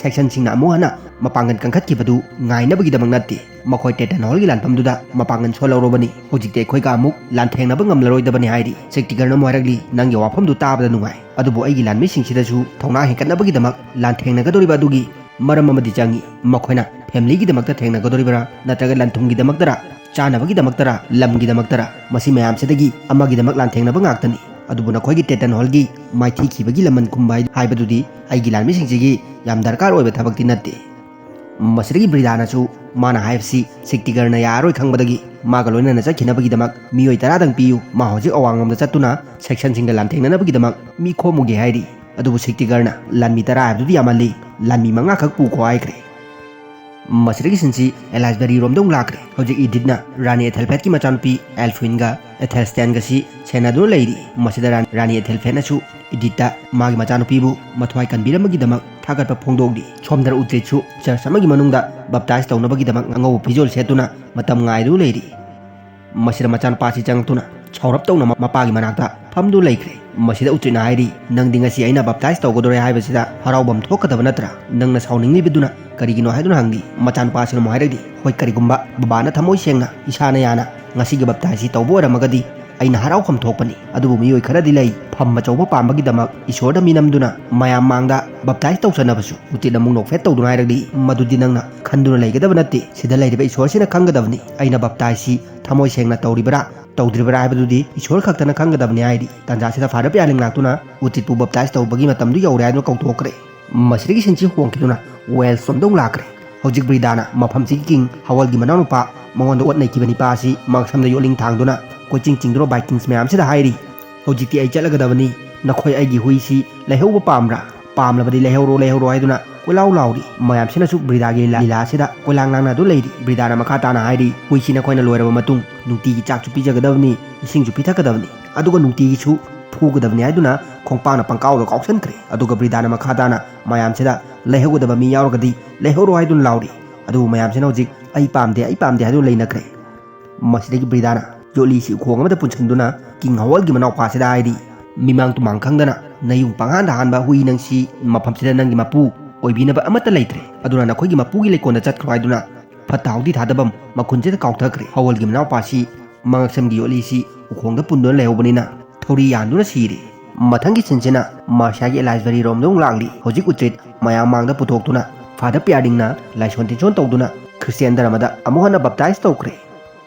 ꯁꯦꯛꯁꯟꯁꯤꯡꯅ ꯑꯃꯨꯛ ꯍꯟꯅ ꯃꯄꯥꯡꯒꯜ ꯀꯟꯈꯠꯈꯤꯕꯗꯨ ꯉꯥꯏꯅꯕꯒꯤꯗꯃꯛ ꯅꯠꯇꯦ꯫ ꯃꯈꯣꯏ ꯇꯦꯇꯟ ꯍꯣꯜꯒꯤ ꯂꯥꯟꯐꯝꯗꯨꯗ ꯃꯄꯥꯡꯒꯜ ꯁꯣꯜꯍꯧꯔꯕꯅꯤ꯫ ꯍꯧꯖꯤꯛꯇꯤ ꯑꯩꯈꯣꯏꯒ ꯑꯃꯨꯛ ꯂꯥꯟꯊꯦꯡꯅꯕ ꯉꯝꯂꯔꯣꯏꯗꯕꯅꯤ" ꯍꯥꯏꯔꯤ꯫ ꯁꯤꯛ ꯇꯤꯒꯔꯅ ꯑꯃꯨꯛ ꯍꯥꯏꯔꯛꯂꯤ, "ꯅꯪꯒꯤ ꯋꯥꯐꯝꯗꯨ ꯇꯥꯕꯗ ꯅꯨꯡꯉꯥꯏ, ꯑꯗꯨꯕꯨ ꯑꯩꯒꯤ ꯂꯥꯟꯃꯤꯁꯤꯡꯁꯤꯗꯁꯨ ꯊꯧꯅꯥ ꯍꯦꯟꯒꯠꯅꯕꯒꯤꯗꯃꯛ ꯂꯥꯟꯊꯦꯡꯅꯒꯗꯧꯔꯤꯕ ꯑꯗꯨꯒꯤ ꯃꯔꯝ ꯑꯃꯗꯤ ꯆꯪꯏ꯫ ꯃꯈꯣꯏꯅ ꯐꯦꯃꯤꯂꯤꯒꯤꯗꯃꯛꯇ ꯊꯦꯡꯅꯒꯗꯧꯔꯤꯕ꯭ꯔꯥ, ꯅꯠꯇ꯭ꯔꯒ ꯂꯟ-ꯊꯨꯝꯒꯤꯗꯃꯛꯇꯔꯥ, ꯆꯥꯅꯕꯒꯤꯗꯃꯛꯇꯔꯥ, ꯂꯝꯒꯤꯗꯃꯛꯇꯔꯥ? ꯃꯁꯤ ꯃꯌꯥꯝꯁꯤꯗꯒꯤ ꯑꯃꯒꯤꯗꯃꯛ ꯂꯥꯟꯊꯦꯡꯅꯕ ꯉꯥꯛꯇꯅꯤ꯫ ꯑꯗꯨꯕꯨ ꯅꯈꯣꯏꯒꯤ ꯇꯦꯇꯟ ꯍꯣꯜꯒꯤ ꯃꯥꯏꯊꯤꯈꯤꯕꯒꯤ ꯂꯃꯟ ꯈꯨꯝꯕ ꯍꯥꯏ-, ꯍꯥꯏꯕꯗꯨꯗꯤ ꯑꯩꯒꯤ ꯂꯥꯟꯃꯤꯁꯤꯡꯁꯤꯒꯤ ꯌꯥꯝ ꯗꯔꯀꯥꯔ ꯑꯣꯏꯕ ꯊꯕꯛꯇꯤ ꯅꯠꯇꯦ"꯫ ꯃꯁꯤꯗꯒꯤ ꯕ꯭ꯔꯤꯗꯥꯅꯁꯨ ꯃꯥꯅ ꯍꯥꯏꯕꯁꯤ ꯁꯤꯛ ꯇꯤꯒꯔꯅ ꯌꯥꯔꯔꯣꯏ ꯈꯪꯕꯗꯒꯤ ꯃꯥꯒ ꯂꯣꯏꯅꯅ ꯆꯠꯈꯤꯅꯕꯒꯤꯗꯃꯛ ꯃꯤꯑꯣꯏ ꯇꯔꯥꯗꯪ ꯄꯤꯌꯨ, ꯃꯥ ꯍꯧꯖꯤꯛ ꯑꯋꯥꯡꯂꯣꯝꯗ ꯆꯠꯇꯨꯅ ꯁꯦꯛꯁꯟꯁꯤꯡꯒ ꯂꯥꯟꯊꯦꯡꯅꯅꯕꯒꯤꯗꯃꯛ ꯃꯤ ꯈꯣꯝꯃꯨꯒꯦ ꯍꯥꯏꯔꯤ꯫ ꯑꯗꯨꯕꯨ ꯁꯤꯛ ꯇꯤꯒꯔꯅ, "ꯂꯥꯟꯃꯤ ꯇꯔꯥ ꯍꯥꯏꯕꯗꯨꯗꯤ ꯌꯥꯝꯃꯜꯂꯤ, ꯂꯥꯟꯃꯤ ꯃꯉꯥꯈꯛ ꯄꯨꯈꯣ" ꯍꯥꯏꯈ꯭ꯔꯦ꯫ ꯃꯁꯤꯗꯒꯤ ꯁꯤꯟꯁꯤ ꯑꯦꯂꯥꯏꯁꯕꯦꯔꯤ ꯔꯣꯝꯗ ꯑꯃꯨꯛ ꯂꯥꯛꯈ꯭ꯔꯦ꯫ ꯍꯧꯖꯤꯛ ꯏꯗꯤꯠꯅ ꯔꯥꯅꯤ ꯑꯦꯊꯦꯜꯐꯦꯠꯀꯤ ꯃꯆꯥꯅꯨꯄꯤ ꯑꯦꯜꯐ꯭ꯋꯤꯟꯒ ꯑꯦꯊꯦꯜꯁꯇꯦꯟꯒꯁꯤ ꯁꯦꯟꯅꯗꯨꯅ ꯂꯩꯔꯤ꯫ ꯃꯁꯤꯗ ꯔꯥꯟ-, ꯔꯥꯅꯤ ꯑꯦꯊꯦꯜꯐꯦꯠꯅꯁꯨ ꯏꯗꯤꯠꯇ ꯃꯥꯒꯤ ꯃꯆꯥꯅꯨꯄꯤꯕꯨ ꯃꯊ꯭ꯋꯥꯏ ꯀꯟꯕꯤꯔꯝꯕꯒꯤꯗꯃꯛ ꯊꯥꯒꯠꯄ ꯐꯣꯡꯗꯣꯛꯂꯤ꯫ ꯁꯣꯝꯗ ꯎꯇ꯭ꯔꯤꯠꯁꯨ ꯆꯔꯆ ꯑꯃꯒꯤ ꯃꯅꯨꯡꯗ ꯕꯞꯇꯥꯏꯖ ꯇꯧꯅꯕꯒꯤꯗꯃꯛ ꯑꯉꯧꯕ ꯐꯤꯖꯣꯜ ꯁꯦꯠꯇꯨꯅ ꯃꯇꯝ ꯉꯥꯏꯗꯨꯅ ꯂꯩꯔꯤ꯫ ꯃꯁꯤꯗ ꯃꯆꯥꯅꯨꯄꯥꯁꯤ ꯆꯪꯂꯛꯇꯨꯅ ꯁꯥꯎꯔꯞ ꯇꯧꯅ ꯃ-, ꯃꯄꯥꯒꯤ ꯃꯅꯥꯛꯇ ꯐꯝꯗꯨꯅ ꯂꯩꯈ꯭ꯔꯦ꯫ ꯃꯁꯤꯗ ꯎꯇ꯭ꯔꯤꯠꯅ ꯍꯥꯏꯔꯤ, "ꯅꯪꯗꯤ ꯉꯁꯤ ꯑꯩꯅ ꯕꯞꯇꯥꯏꯖ ꯇꯧꯒꯗꯧꯔꯦ ꯍꯥꯏꯕꯁꯤꯗ ꯍꯔꯥꯎꯐꯝ ꯊꯣꯛꯀꯗꯕ ꯅꯠꯇ꯭ꯔꯥ? ꯅꯪꯅ ꯁꯥꯎꯅꯤꯡꯂꯤꯕꯗꯨꯅ ꯀꯔꯤꯒꯤꯅꯣ?" ꯍꯥꯏꯗꯨꯅ ꯍꯪꯂꯤ꯫ ꯃꯆꯥꯅꯨꯄꯥꯁꯤꯅ ꯑꯃꯨꯛ ꯍꯥꯏꯔꯛꯂꯤ, "ꯍꯣꯏ, ꯀꯔꯤꯒꯨꯝꯕ ꯕꯕꯥꯅ ꯊꯃꯣꯏ ꯁꯦꯡꯅ ꯏꯁꯥꯅ ꯌꯥꯅ ꯉꯁꯤꯒꯤ ꯕꯞꯇꯥꯏꯖꯁꯤ ꯇꯧꯕ ꯑꯣꯏꯔꯝꯃꯒꯗꯤ ꯑꯩꯅ ꯍꯔꯥꯎꯐꯝ ꯊꯣꯛꯄꯅꯤ꯫ ꯑꯗꯨꯕꯨ ꯃꯤꯑꯣꯏ ꯈꯔꯗꯤ ꯂꯩ, ꯐꯝ ꯑꯆꯧꯕ ꯄꯥꯝꯕꯒꯤꯗꯃꯛ ꯏꯁꯣꯔꯗ ꯃꯤꯅꯝꯗꯨꯅ ꯃꯌꯥꯝ ꯃꯥꯡꯗ ꯕꯞꯇꯥꯏꯖ ꯇꯧꯁꯟꯅꯕꯁꯨ"꯫ ꯎꯇ꯭ꯔꯤꯠꯅ ꯑꯃꯨꯛ ꯅꯣꯛꯐꯦꯠ ꯇꯧꯗꯨꯅ ꯍꯥꯏꯔꯛꯂꯤ, "ꯃꯗꯨꯗꯤ ꯅꯪꯅ ꯈꯟꯗꯨꯅ ꯂꯩꯒꯗꯕ ꯅꯠꯇꯦ꯫ ꯁꯤꯗ ꯂꯩꯔꯤꯕ ꯏꯁꯣꯔꯁꯤꯅ ꯈꯪꯒꯗꯕꯅꯤ꯫ ꯑꯩꯅ ꯕꯞꯇꯥꯏꯖꯁꯤ ꯊꯃꯣꯏ ꯁꯦꯡꯅ ꯇꯧꯔꯤꯕ꯭ꯔꯥ, ꯇꯧꯗ꯭ꯔꯤꯕ꯭ꯔꯥ ꯍꯥꯏꯕꯗꯨꯗꯤ ꯏꯁꯣꯔ ꯈꯛꯇꯅ ꯈꯪꯒꯗꯕꯅꯤ" ꯍꯥꯏꯔꯤ꯫ ꯇꯥꯟꯖꯥꯁꯤꯗ ꯐꯥꯗꯔ ꯄꯤꯌꯥꯂꯤꯡ ꯂꯥꯛꯇꯨꯅ ꯎꯇ꯭ꯔꯤꯠꯄꯨ ꯕꯞꯇꯥꯏꯖ ꯇꯧꯕꯒꯤ ꯃꯇꯝꯗꯨ ꯌꯧꯔꯦ ꯍꯥꯏꯗꯨꯅ ꯀꯧꯊꯣꯛꯈ꯭ꯔꯦ꯫ ꯃꯁꯤꯗꯒꯤ ꯁꯤꯟꯁꯤ ꯍꯣꯡꯈꯤꯗꯨꯅ ꯋꯦꯜꯁ ꯔꯣꯝꯗ ꯑꯃꯨꯛ ꯂꯥꯛꯈ꯭ꯔꯦ꯫ ꯍꯧꯖꯤꯛ ꯕ꯭ꯔꯤꯗꯥꯅ ꯃꯐꯝꯁꯤꯒꯤ ꯀꯤꯡ ꯍꯋꯜꯒꯤ ꯃꯅꯥꯎꯅꯨꯄꯥ ꯃꯉꯣꯟꯗ ꯑꯣꯠ ꯅꯩꯈꯤꯕ ꯅꯤꯄꯥ ꯑꯁꯤ ꯃꯥꯡꯁꯝꯗ ꯌꯣꯠꯂꯤꯡ ꯊꯥꯡꯗꯨꯅ ꯀꯣꯏꯆꯤꯡ ꯆꯤꯡꯗꯨꯅ ꯚꯥꯏꯀꯤꯡꯁ ꯃꯌꯥꯝꯁꯤꯗ ꯍꯥꯏꯔꯤ, ꯍꯧꯖꯤꯛꯇꯤ ꯑꯩ ꯆꯠꯂꯒꯗꯕꯅꯤ꯫ ꯅꯈꯣꯏ ꯑꯩꯒꯤ ꯍꯨꯏꯁꯤ ꯂꯩꯍꯧꯕ ꯄꯥꯝꯕ꯭ꯔꯥ? ꯄꯥꯝꯂꯕꯗꯤ ꯂꯩꯍꯧꯔꯣ, ꯂꯩꯍꯧꯔꯣ ꯍꯥꯏꯗꯨꯅ ꯀꯣꯏꯂꯥꯎ ꯂꯥꯎꯔꯤ꯫ ꯃꯌꯥꯝꯁꯤꯅꯁꯨ ꯕ꯭ꯔꯤꯗꯥꯒꯤ ꯂꯤꯂꯥꯁꯤꯗ ꯀꯣꯏꯂꯥꯡ ꯂꯥꯡꯅꯗꯨꯅ ꯂꯩꯔꯤ꯫ ꯕ꯭ꯔꯤꯗꯥꯅ ꯃꯈꯥ ꯇꯥꯅ ꯍꯥꯏꯔꯤ, ꯍꯨꯏꯁꯤ ꯅꯈꯣꯏꯅ ꯂꯣꯏꯔꯕ ꯃꯇꯨꯡ ꯅꯨꯡꯇꯤꯒꯤ ꯆꯥꯛꯁꯨ ꯄꯤꯖꯒꯗꯕꯅꯤ, ꯏꯁꯤꯡꯁꯨ ꯄꯤꯊꯛꯀꯗꯕꯅꯤ, ꯑꯗꯨꯒ ꯅꯨꯡꯇꯤꯒꯤꯁꯨ ꯐꯨꯒꯗꯕꯅꯤ ꯍꯥꯏꯗꯨꯅ ꯈꯣꯡꯄꯥꯛꯅ ꯄꯪꯀꯥꯎꯗ ꯀꯥꯎꯁꯟꯈ꯭ꯔꯦ꯫ ꯑꯗꯨꯒ ꯕ꯭ꯔꯤꯗꯥꯅ ꯃꯈꯥ ꯇꯥꯅ ꯃꯌꯥꯝꯁꯤꯗ ꯂꯩꯍꯧꯒꯗꯕ ꯃꯤ ꯌꯥꯎꯔꯒꯗꯤ ꯂꯩꯍꯧꯔꯣ ꯍꯥꯏꯗꯨꯅ ꯂꯥꯎꯔꯤ꯫ ꯑꯗꯨꯕꯨ ꯃꯌꯥꯝꯁꯤꯅ ꯍꯧꯖꯤꯛ "ꯑꯩ ꯄꯥꯝꯗꯦ, ꯑꯩ ꯄꯥꯝꯗꯦ" ꯍꯥꯏꯗꯨꯅ ꯂꯩꯅꯈ꯭ꯔꯦ꯫ ꯃꯁꯤꯗꯒꯤ ꯕ꯭ꯔꯤꯗꯥꯅ ꯌꯣꯠꯂꯤꯁꯤ ꯎꯈꯣꯡ ꯑꯃꯗ ꯄꯨꯟꯁꯤꯟꯗꯨꯅ ꯀꯤꯡ ꯍꯋꯜꯒꯤ ꯃꯅꯥꯎꯄꯥꯁꯤꯗ ꯍꯥꯏꯔꯤ, "ꯃꯤꯃꯥꯡ ꯇꯨꯃꯥꯡ ꯈꯪꯗꯅ ꯅꯌꯨꯡ ꯄꯪꯍꯥꯟꯗ ꯍꯥꯟꯕ ꯍꯨꯏ ꯅꯪꯁꯤ, ꯃꯐꯝꯁꯤꯗ ꯅꯪꯒꯤ ꯃꯄꯨ ꯑꯣꯏꯕꯤꯅꯕ ꯑꯃꯠꯇ ꯂꯩꯇ꯭ꯔꯦ꯫ ꯑꯗꯨꯅ ꯅꯈꯣꯏꯒꯤ ꯃꯄꯨꯒꯤ ꯂꯩꯀꯣꯜꯗ ꯆꯠꯈ꯭ꯔꯣ" ꯍꯥꯏꯗꯨꯅ ꯐꯠꯇ ꯍꯥꯎꯗꯤ ꯊꯥꯗꯐꯝ ꯃꯈꯨꯟꯁꯤꯗ ꯀꯥꯎꯊꯈ꯭ꯔꯦ꯫ ꯍꯋꯜꯒꯤ ꯃꯅꯥꯎꯄꯥꯁꯤ ꯃꯉꯛꯁꯝꯒꯤ ꯌꯣꯠꯂꯤꯁꯤ ꯎꯈꯣꯡꯗ ꯄꯨꯟꯗꯨꯅ ꯂꯩꯍꯧꯕꯅꯤꯅ ꯊꯧꯔꯤ ꯌꯥꯟꯗꯨꯅ ꯁꯤꯔꯦ꯫ ꯃꯊꯪꯒꯤ ꯁꯤꯟꯁꯤꯅ ꯃꯥꯔꯁꯤꯌꯥꯒꯤ ꯑꯦꯂꯥꯏꯁꯕꯔꯤ ꯔꯣꯝꯗ ꯑꯃꯨꯛ ꯂꯥꯛꯂꯤ꯫ ꯍꯧꯖꯤꯛ ꯎꯇ꯭ꯔꯤꯠ ꯃꯌꯥꯝ ꯃꯥꯡꯗ ꯄꯨꯊꯣꯛꯇꯨꯅ ꯐꯥꯗꯔ ꯄꯤꯌꯥꯔꯗꯤꯡꯅ ꯂꯥꯏꯁꯣꯟ ꯇꯤꯟꯁꯣꯟ ꯇꯧꯗꯨꯅ ꯈ꯭ꯔꯤꯁꯇꯤꯌꯥꯟ ꯙꯔꯃꯗ ꯑꯃꯨꯛ ꯍꯟꯅ ꯕꯞꯇꯥꯏꯖ ꯇꯧꯈ꯭ꯔꯦ꯫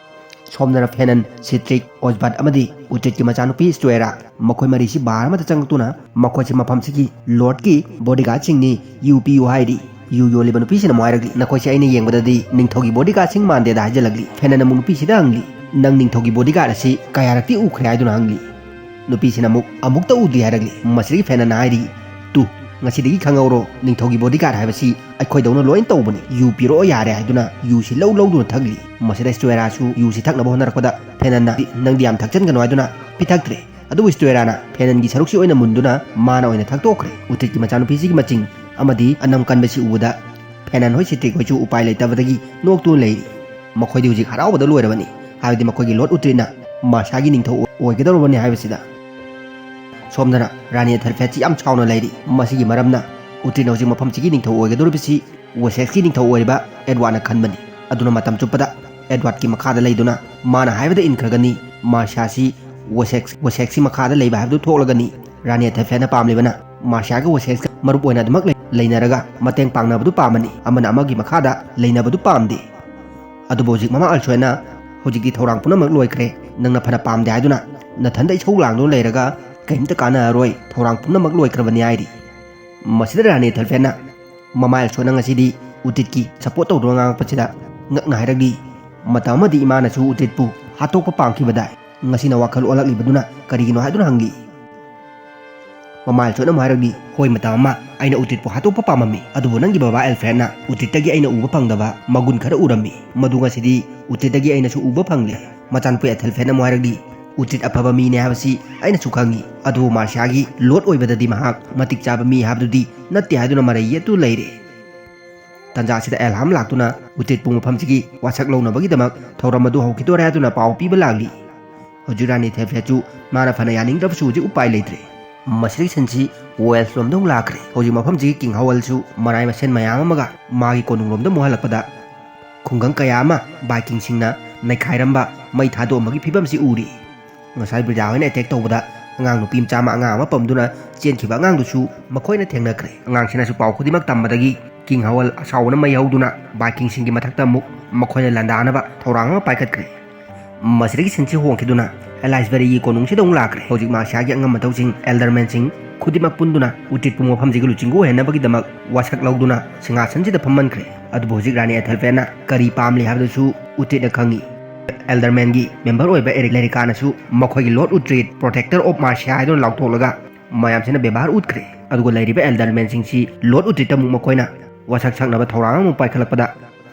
ꯁꯣꯝꯗꯅ ꯐꯦꯅꯟ, ꯁꯤꯇ꯭ꯔꯤꯛ, ꯑꯣꯁꯕꯥꯠ ꯑꯃꯗꯤ ꯎꯇ꯭ꯔꯤꯠꯀꯤ ꯃꯆꯥꯅꯨꯄꯤ ꯁ꯭ꯇꯨꯑꯦꯔꯥ, ꯃꯈꯣꯏ ꯃꯔꯤꯁꯤ ꯕꯥꯔ ꯑꯃꯗ ꯆꯪꯂꯛꯇꯨꯅ ꯃꯈꯣꯏꯁꯤ ꯃꯐꯝꯁꯤꯒꯤ ꯂꯣꯔꯗꯀꯤ ꯕꯣꯗꯤꯒꯥꯔꯗꯁꯤꯡꯅꯤ, ꯌꯨ ꯄꯤꯌꯨ ꯍꯥꯏꯔꯤ꯫ ꯌꯨ ꯌꯣꯜꯂꯤꯕ ꯅꯨꯄꯤꯁꯤꯅ ꯑꯃꯨꯛ ꯍꯥꯏꯔꯛꯂꯤ, "ꯅꯈꯣꯏꯁꯦ ꯑꯩꯅ ꯌꯦꯡꯕꯗꯗꯤ ꯅꯤꯡꯊꯧꯒꯤ ꯕꯣꯗꯤꯒꯥꯔꯗꯁꯤꯡ ꯃꯥꯟꯗꯦꯗ" ꯍꯥꯏꯖꯤꯜꯂꯛꯂꯤ꯫ ꯐꯦꯅꯟ ꯑꯃꯨꯛ ꯅꯨꯄꯤꯁꯤꯗ ꯍꯪꯂꯤ, "ꯅꯪ ꯅꯤꯡꯊꯧꯒꯤ ꯕꯣꯗꯤꯒꯥꯔꯗ ꯑꯁꯤ ꯀꯌꯥꯔꯛꯇꯤ ꯎꯈ꯭ꯔꯦ?" ꯍꯥꯏꯗꯨꯅ ꯍꯪꯂꯤ꯫ ꯅꯨꯄꯤꯁꯤꯅ ꯑꯃꯨꯛ "ꯑꯃꯨꯛꯇ ꯎꯗ꯭ꯔꯤ" ꯍꯥꯏꯔꯛꯂꯤ꯫ ꯃꯁꯤꯗꯒꯤ ꯐꯦꯅꯟꯅ ꯍꯥꯏꯔꯤ, "ꯇꯨ, ꯉꯁꯤꯗꯒꯤ ꯈꯪꯍꯧꯔꯣ, ꯅꯤꯡꯊꯧꯒꯤ ꯕꯣꯗꯤꯒꯥꯔꯗ ꯍꯥꯏꯕꯁꯤ ꯑꯩꯈꯣꯏꯗꯧꯅ ꯂꯣꯏꯅ ꯇꯧꯕꯅꯤ꯫ ꯌꯨ ꯄꯤꯔꯛꯑꯣ ꯌꯥꯔꯦ" ꯍꯥꯏꯗꯨꯅ ꯌꯨꯁꯤ ꯂꯧ ꯂꯧꯗꯨꯅ ꯊꯛꯂꯤ꯫ ꯃꯁꯤꯗ ꯁ꯭ꯇꯨꯑꯦꯔꯥꯁꯨ ꯌꯨꯁꯤ ꯊꯛꯅꯕ ꯍꯣꯠꯅꯔꯛꯄꯗ ꯐꯦꯅꯟꯅ "ꯅꯪꯗꯤ ꯌꯥꯝ ꯊꯛꯆꯟꯒꯅꯨ" ꯍꯥꯏꯗꯨꯅ ꯄꯤꯊꯛꯇ꯭ꯔꯦ꯫ ꯑꯗꯨꯕꯨ ꯁ꯭ꯇꯨꯑꯦꯔꯥꯅ ꯐꯦꯅꯟꯒꯤ ꯁꯔꯨꯛꯁꯤ ꯑꯣꯏꯅ ꯃꯨꯟꯗꯨꯅ ꯃꯥꯅ ꯑꯣꯏꯅ ꯊꯛꯇꯣꯛꯈ꯭ꯔꯦ꯫ ꯎꯇ꯭ꯔꯤꯠꯀꯤ ꯃꯆꯥꯅꯨꯄꯤꯁꯤꯒꯤ ꯃꯆꯤꯡ ꯑꯃꯗꯤ ꯑꯅꯝ ꯀꯟꯕꯁꯤ ꯎꯕꯗ ꯐꯦꯅꯟ ꯍꯣꯏ ꯁꯤꯇ꯭ꯔꯤꯛ ꯍꯣꯏꯁꯨ ꯎꯄꯥꯏ ꯂꯩꯇꯕꯗꯒꯤ ꯅꯣꯛꯇꯨꯅ ꯂꯩꯔꯤ꯫ ꯃꯈꯣꯏꯗꯤ ꯍꯧꯖꯤꯛ ꯍꯔꯥꯎꯕꯗ ꯂꯣꯏꯔꯕꯅꯤ, ꯍꯥꯏꯕꯗꯤ ꯃꯈꯣꯏꯒꯤ ꯂꯣꯔꯗ ꯎꯇ꯭ꯔꯤꯠꯅ ꯃꯥꯔꯁꯤꯌꯥꯒꯤ ꯅꯤꯡꯊꯧ ꯑꯣꯏꯒꯗꯧꯔꯕꯅꯤ ꯍꯥꯏꯕꯁꯤꯗ꯫ ꯁꯣꯝꯗꯅ ꯔꯥꯅꯤ ꯑꯦꯊꯦꯜꯐꯦꯠꯁꯤ ꯌꯥꯝ ꯁꯥꯎꯅ ꯂꯩꯔꯤ꯫ ꯃꯁꯤꯒꯤ ꯃꯔꯝꯅ ꯎꯇ꯭ꯔꯤꯠꯅ ꯍꯧꯖꯤꯛ ꯃꯐꯝꯁꯤꯒꯤ ꯅꯤꯡꯊꯧ ꯑꯣꯏꯒꯗꯧꯔꯤꯕꯁꯤ ꯋꯦꯁꯦꯛꯁꯀꯤ ꯅꯤꯡꯊꯧ ꯑꯣꯏꯔꯤꯕ ꯑꯦꯗꯋꯥꯔꯗꯅ ꯈꯟꯕꯅꯤ꯫ ꯑꯗꯨꯅ ꯃꯇꯝ ꯆꯨꯞꯄꯗ ꯑꯦꯗꯋꯥꯔꯗꯀꯤ ꯃꯈꯥꯗ ꯂꯩꯗꯨꯅ ꯃꯥꯅ ꯍꯥꯏꯕꯗ ꯏꯟꯈ꯭ꯔꯒꯅꯤ꯫ ꯃꯥꯔꯁꯤꯌꯥꯁꯤ ꯋꯦꯁꯦꯛꯁ, ꯋꯦꯁꯦꯛꯁꯀꯤ ꯃꯈꯥꯗ ꯂꯩꯕ ꯍꯥꯏꯕꯗꯨ ꯊꯣꯛꯂꯒꯅꯤ꯫ ꯔꯥꯅꯤ ꯑꯦꯊꯦꯜꯐꯦꯠꯅ ꯄꯥꯝꯂꯤꯕꯅ ꯃꯥꯔꯁꯤꯌꯥꯒ ꯋꯦꯁꯦꯛꯁꯀ ꯃꯔꯨꯞ ꯑꯣꯏꯅ ꯑꯗꯨꯃꯛ ꯂꯩ-, ꯂꯩꯅꯔꯒ ꯃꯇꯦꯡ ꯄꯥꯡꯅꯕꯗꯨ ꯄꯥꯝꯕꯅꯤ꯫ ꯑꯃꯅ ꯑꯃꯒꯤ ꯃꯈꯥꯗ ꯂꯩꯅꯕꯗꯨ ꯄꯥꯝꯗꯦ꯫ ꯑꯗꯨꯕꯨ ꯍꯧꯖꯤꯛ ꯃꯃꯥ ꯑꯜꯁꯣꯏꯅ "ꯍꯧꯖꯤꯛꯇꯤ ꯊꯧꯔꯥꯡ ꯄꯨꯝꯅꯃꯛ ꯂꯣꯏꯈ꯭ꯔꯦ, ꯅꯪꯅ ꯐꯅ ꯄꯥꯝꯗꯦ ꯍꯥꯏꯗꯨꯅ ꯅꯊꯟꯗ ꯏꯁꯧ ꯂꯥꯡꯗꯨꯅ ꯂꯩꯔꯒ ꯀꯔꯤꯝꯇ ꯀꯥꯟꯅꯔꯔꯣꯏ, ꯊꯧꯔꯥꯡ ꯄꯨꯝꯅꯃꯛ ꯂꯣꯏꯈ꯭ꯔꯕꯅꯤ" ꯍꯥꯏꯔꯤ꯫ ꯃꯁꯤꯗ ꯔꯥꯅꯤ ꯑꯦꯊꯦꯜꯐꯦꯠꯅ ꯃꯃꯥ ꯑꯜꯁꯣꯏꯅ ꯉꯁꯤꯗꯤ ꯎꯇ꯭ꯔꯤꯠꯀꯤ ꯁꯄꯣꯔꯠ ꯇꯧꯗꯨꯅ ꯉꯥꯡꯉꯛꯄꯁꯤꯗ ꯉꯛꯅ ꯍꯥꯏꯔꯛꯂꯤ, "ꯃꯇꯝ ꯑꯃꯗꯤ ꯏꯃꯥꯅꯁꯨ ꯎꯇ꯭ꯔꯤꯠꯄꯨ ꯍꯥꯠꯇꯣꯛꯄ ꯄꯥꯝꯈꯤꯕꯗꯥꯏ?" ꯉꯁꯤꯅ ꯋꯥꯈꯜ ꯑꯣꯜꯂꯛꯂꯤꯕꯗꯨꯅ ꯀꯔꯤꯒꯤꯅꯣ ꯍꯥꯏꯗꯨꯅ ꯍꯪꯂꯤ꯫ ꯃꯃꯥ ꯑꯦꯜꯁꯣꯏꯅ ꯑꯃꯨꯛ ꯍꯥꯏꯔꯛꯂꯤ, "ꯍꯣꯏ, ꯃꯇꯝ ꯑꯃ ꯑꯩꯅ ꯎꯇ꯭ꯔꯤꯠꯄꯨ ꯍꯥꯠꯇꯣꯛꯄ ꯄꯥꯝꯃꯝꯃꯤ, ꯑꯗꯨꯕꯨ ꯅꯪꯒꯤ ꯕꯕꯥ ꯑꯦꯜꯐ꯭ꯔꯦꯗꯅ ꯎꯇ꯭ꯔꯤꯠꯇꯒꯤ ꯑꯩꯅ ꯎꯕ ꯐꯪꯗꯕ ꯃꯒꯨꯟ ꯈꯔ ꯎꯔꯝꯃꯤ꯫ ꯃꯗꯨ ꯉꯁꯤꯗꯤ ꯎꯇ꯭ꯔꯤꯠꯇꯒꯤ ꯑꯩꯅꯁꯨ ꯎꯕ ꯐꯪꯂꯦ꯫" ꯃꯆꯥꯅꯨꯄꯤ ꯑꯦꯊꯦꯜꯐ꯭ꯔꯦꯗꯅ ꯑꯃꯨꯛ ꯍꯥꯏꯔꯛꯂꯤ, "ꯎꯇ꯭ꯔꯤꯠ ꯑꯐꯕ ꯃꯤꯅꯦ ꯍꯥꯏꯕꯁꯤ ꯑꯩꯅꯁꯨ ꯈꯪꯉꯤ, ꯑꯗꯨꯕꯨ ꯃꯥꯔꯁꯤꯌꯥꯒꯤ ꯂꯣꯔꯗ ꯑꯣꯏꯕꯗꯗꯤ ꯃꯍꯥꯛ ꯃꯇꯤꯛ ꯆꯥꯕ ꯃꯤ ꯍꯥꯏꯕꯗꯨꯗꯤ ꯅꯠꯇꯦ" ꯍꯥꯏꯗꯨꯅ ꯃꯔꯩ ꯌꯦꯠꯇꯨ ꯂꯩꯔꯦ꯫ ꯇꯟꯖꯥ ꯑꯁꯤꯗ ꯑꯦꯜꯍꯥꯝ ꯂꯥꯛꯇꯨꯅ ꯎꯇ꯭ꯔꯤꯠꯄꯨ ꯃꯐꯝꯁꯤꯒꯤ ꯋꯥꯁꯛ ꯂꯧꯅꯕꯒꯤꯗꯃꯛ ꯊꯧꯔꯝ ꯑꯗꯨ ꯍꯧꯈꯤꯗꯣꯔꯦ ꯍꯥꯏꯗꯨꯅ ꯄꯥꯎ ꯄꯤꯕ ꯂꯥꯛꯂꯤ꯫ ꯍꯧꯖꯤꯛ ꯔꯥꯅꯤ ꯑꯦꯊꯦꯜꯐ꯭ꯔꯦꯗꯁꯨ ꯃꯥꯅ ꯐꯅ ꯌꯥꯅꯤꯡꯗ꯭ꯔꯕꯁꯨ ꯍꯧꯖꯤꯛ ꯎꯄꯥꯏ ꯂꯩꯇ꯭ꯔꯦ꯫ ꯃꯁꯤꯗꯒꯤ ꯁꯤꯟꯁꯤ ꯋꯦꯜꯁ ꯂꯣꯝꯗ ꯑꯃꯨꯛ ꯂꯥꯛꯈ꯭ꯔꯦ꯫ ꯍꯧꯖꯤꯛ ꯃꯐꯝꯁꯤꯒꯤ ꯀꯤꯡ ꯍꯋꯜꯁꯨ ꯃꯔꯥꯏ ꯃꯁꯦꯟ ꯃꯌꯥꯝ ꯑꯃꯒ ꯃꯥꯒꯤ ꯀꯣꯅꯨꯡꯂꯣꯝꯗ ꯑꯃꯨꯛ ꯍꯜꯂꯛꯄꯗ ꯈꯨꯡꯒꯪ ꯀꯌꯥ ꯑꯃ ꯚꯥꯏꯀꯤꯡꯁꯤꯡꯅ ꯅꯩꯈꯥꯏꯔꯝꯕ, ꯃꯩ ꯊꯥꯗꯣꯛꯑꯝꯕꯒꯤ ꯐꯤꯕꯝꯁꯤ ꯎꯔꯤ꯫ ꯉꯁꯥꯏ ꯕ꯭ꯔꯤꯗꯥ ꯍꯣꯏꯅ ꯑꯦꯇꯦꯛ ꯇꯧꯕꯗ ꯑꯉꯥꯡ ꯅꯨꯄꯤ ꯃꯆꯥ ꯑꯃ ꯑꯉꯥꯡ ꯑꯃ ꯄꯝꯗꯨꯅ ꯆꯦꯟꯈꯤꯕ ꯑꯉꯥꯡꯗꯨꯁꯨ ꯃꯈꯣꯏꯅ ꯊꯦꯡꯅꯈ꯭ꯔꯦ꯫ ꯑꯉꯥꯡꯁꯤꯅꯁꯨ ꯄꯥꯎ ꯈꯨꯗꯤꯡꯃꯛ ꯇꯝꯕꯗꯒꯤ ꯀꯤꯡ ꯍꯋꯜ ꯑꯁꯥꯎꯕꯅ ꯃꯩ ꯍꯧꯗꯨꯅ ꯚꯥꯏꯀꯤꯡꯁꯤꯡꯒꯤ ꯃꯊꯛꯇ ꯑꯃꯨꯛ ꯃꯈꯣꯏꯅ ꯂꯥꯟꯗꯥꯅꯕ ꯊꯧꯔꯥꯡ ꯑꯃ ꯄꯥꯏꯈꯠꯈ꯭ꯔꯦ꯫ ꯃꯁꯤꯗꯒꯤ ꯁꯤꯟꯁꯤ ꯍꯣꯡꯈꯤꯗꯨꯅ ꯑꯦꯂꯥꯏꯁꯕꯦꯔꯤꯒꯤ ꯀꯣꯅꯨꯡꯁꯤꯗ ꯑꯃꯨꯛ ꯂꯥꯛꯈ꯭ꯔꯦ꯫ ꯍꯧꯖꯤꯛ ꯃꯥꯔꯁꯤꯌꯥꯒꯤ ꯑꯉꯝ ꯃꯊꯧꯁꯤꯡ, ꯑꯦꯜꯗꯔꯃꯦꯟꯁꯤꯡ ꯈꯨꯗꯤꯡꯃꯛ ꯄꯨꯟꯗꯨꯅ ꯎꯇ꯭ꯔꯤꯠꯄꯨ ꯃꯐꯝꯁꯤꯒꯤ ꯂꯨꯆꯤꯡꯕ ꯑꯣꯏꯍꯟꯅꯕꯒꯤꯗꯃꯛ ꯋꯥꯁꯛ ꯂꯧꯗꯨꯅ ꯁꯤꯡꯍꯥꯁꯟꯁꯤꯗ ꯐꯝꯍꯟꯈ꯭ꯔꯦ꯫ ꯑꯗꯨꯕꯨ ꯍꯧꯖꯤꯛ ꯔꯥꯅꯤ ꯑꯦꯊꯦꯜꯐ꯭ꯔꯦꯗꯅ ꯀꯔꯤ ꯄꯥꯝꯂꯤ ꯍꯥꯏꯕꯗꯨꯁꯨ ꯎꯇ꯭ꯔꯤꯠꯅ ꯈꯪꯉꯤ꯫ ꯑꯦꯜꯗꯔꯃꯦꯟꯒꯤ ꯃꯦꯝꯕꯔ ꯑꯣꯏꯕ ꯑꯦꯔꯤꯛ ꯂꯦꯔꯤꯀꯥꯅꯁꯨ ꯃꯈꯣꯏꯒꯤ ꯂꯣꯔꯗ ꯎꯇ꯭ꯔꯤꯠ, protector of Marcia ꯍꯥꯏꯗꯨꯅ ꯂꯥꯎꯊꯣꯛꯂꯒ ꯃꯌꯥꯝꯁꯤꯅ ꯕꯦꯕꯥꯔ ꯎꯠꯈ꯭ꯔꯦ꯫ ꯑꯗꯨꯒ ꯂꯩꯔꯤꯕ ꯑꯦꯜꯗꯔꯃꯦꯟꯁꯤꯡꯁꯤ ꯂꯣꯔꯗ ꯎꯇ꯭ꯔꯤꯠꯇ ꯑꯃꯨꯛ ꯃꯈꯣꯏꯅ ꯋꯥꯁꯛ ꯁꯛꯅꯕ ꯊꯧꯔꯥꯡ ꯑꯃꯨꯛ ꯄꯥꯏꯈꯠꯂꯛꯄꯗ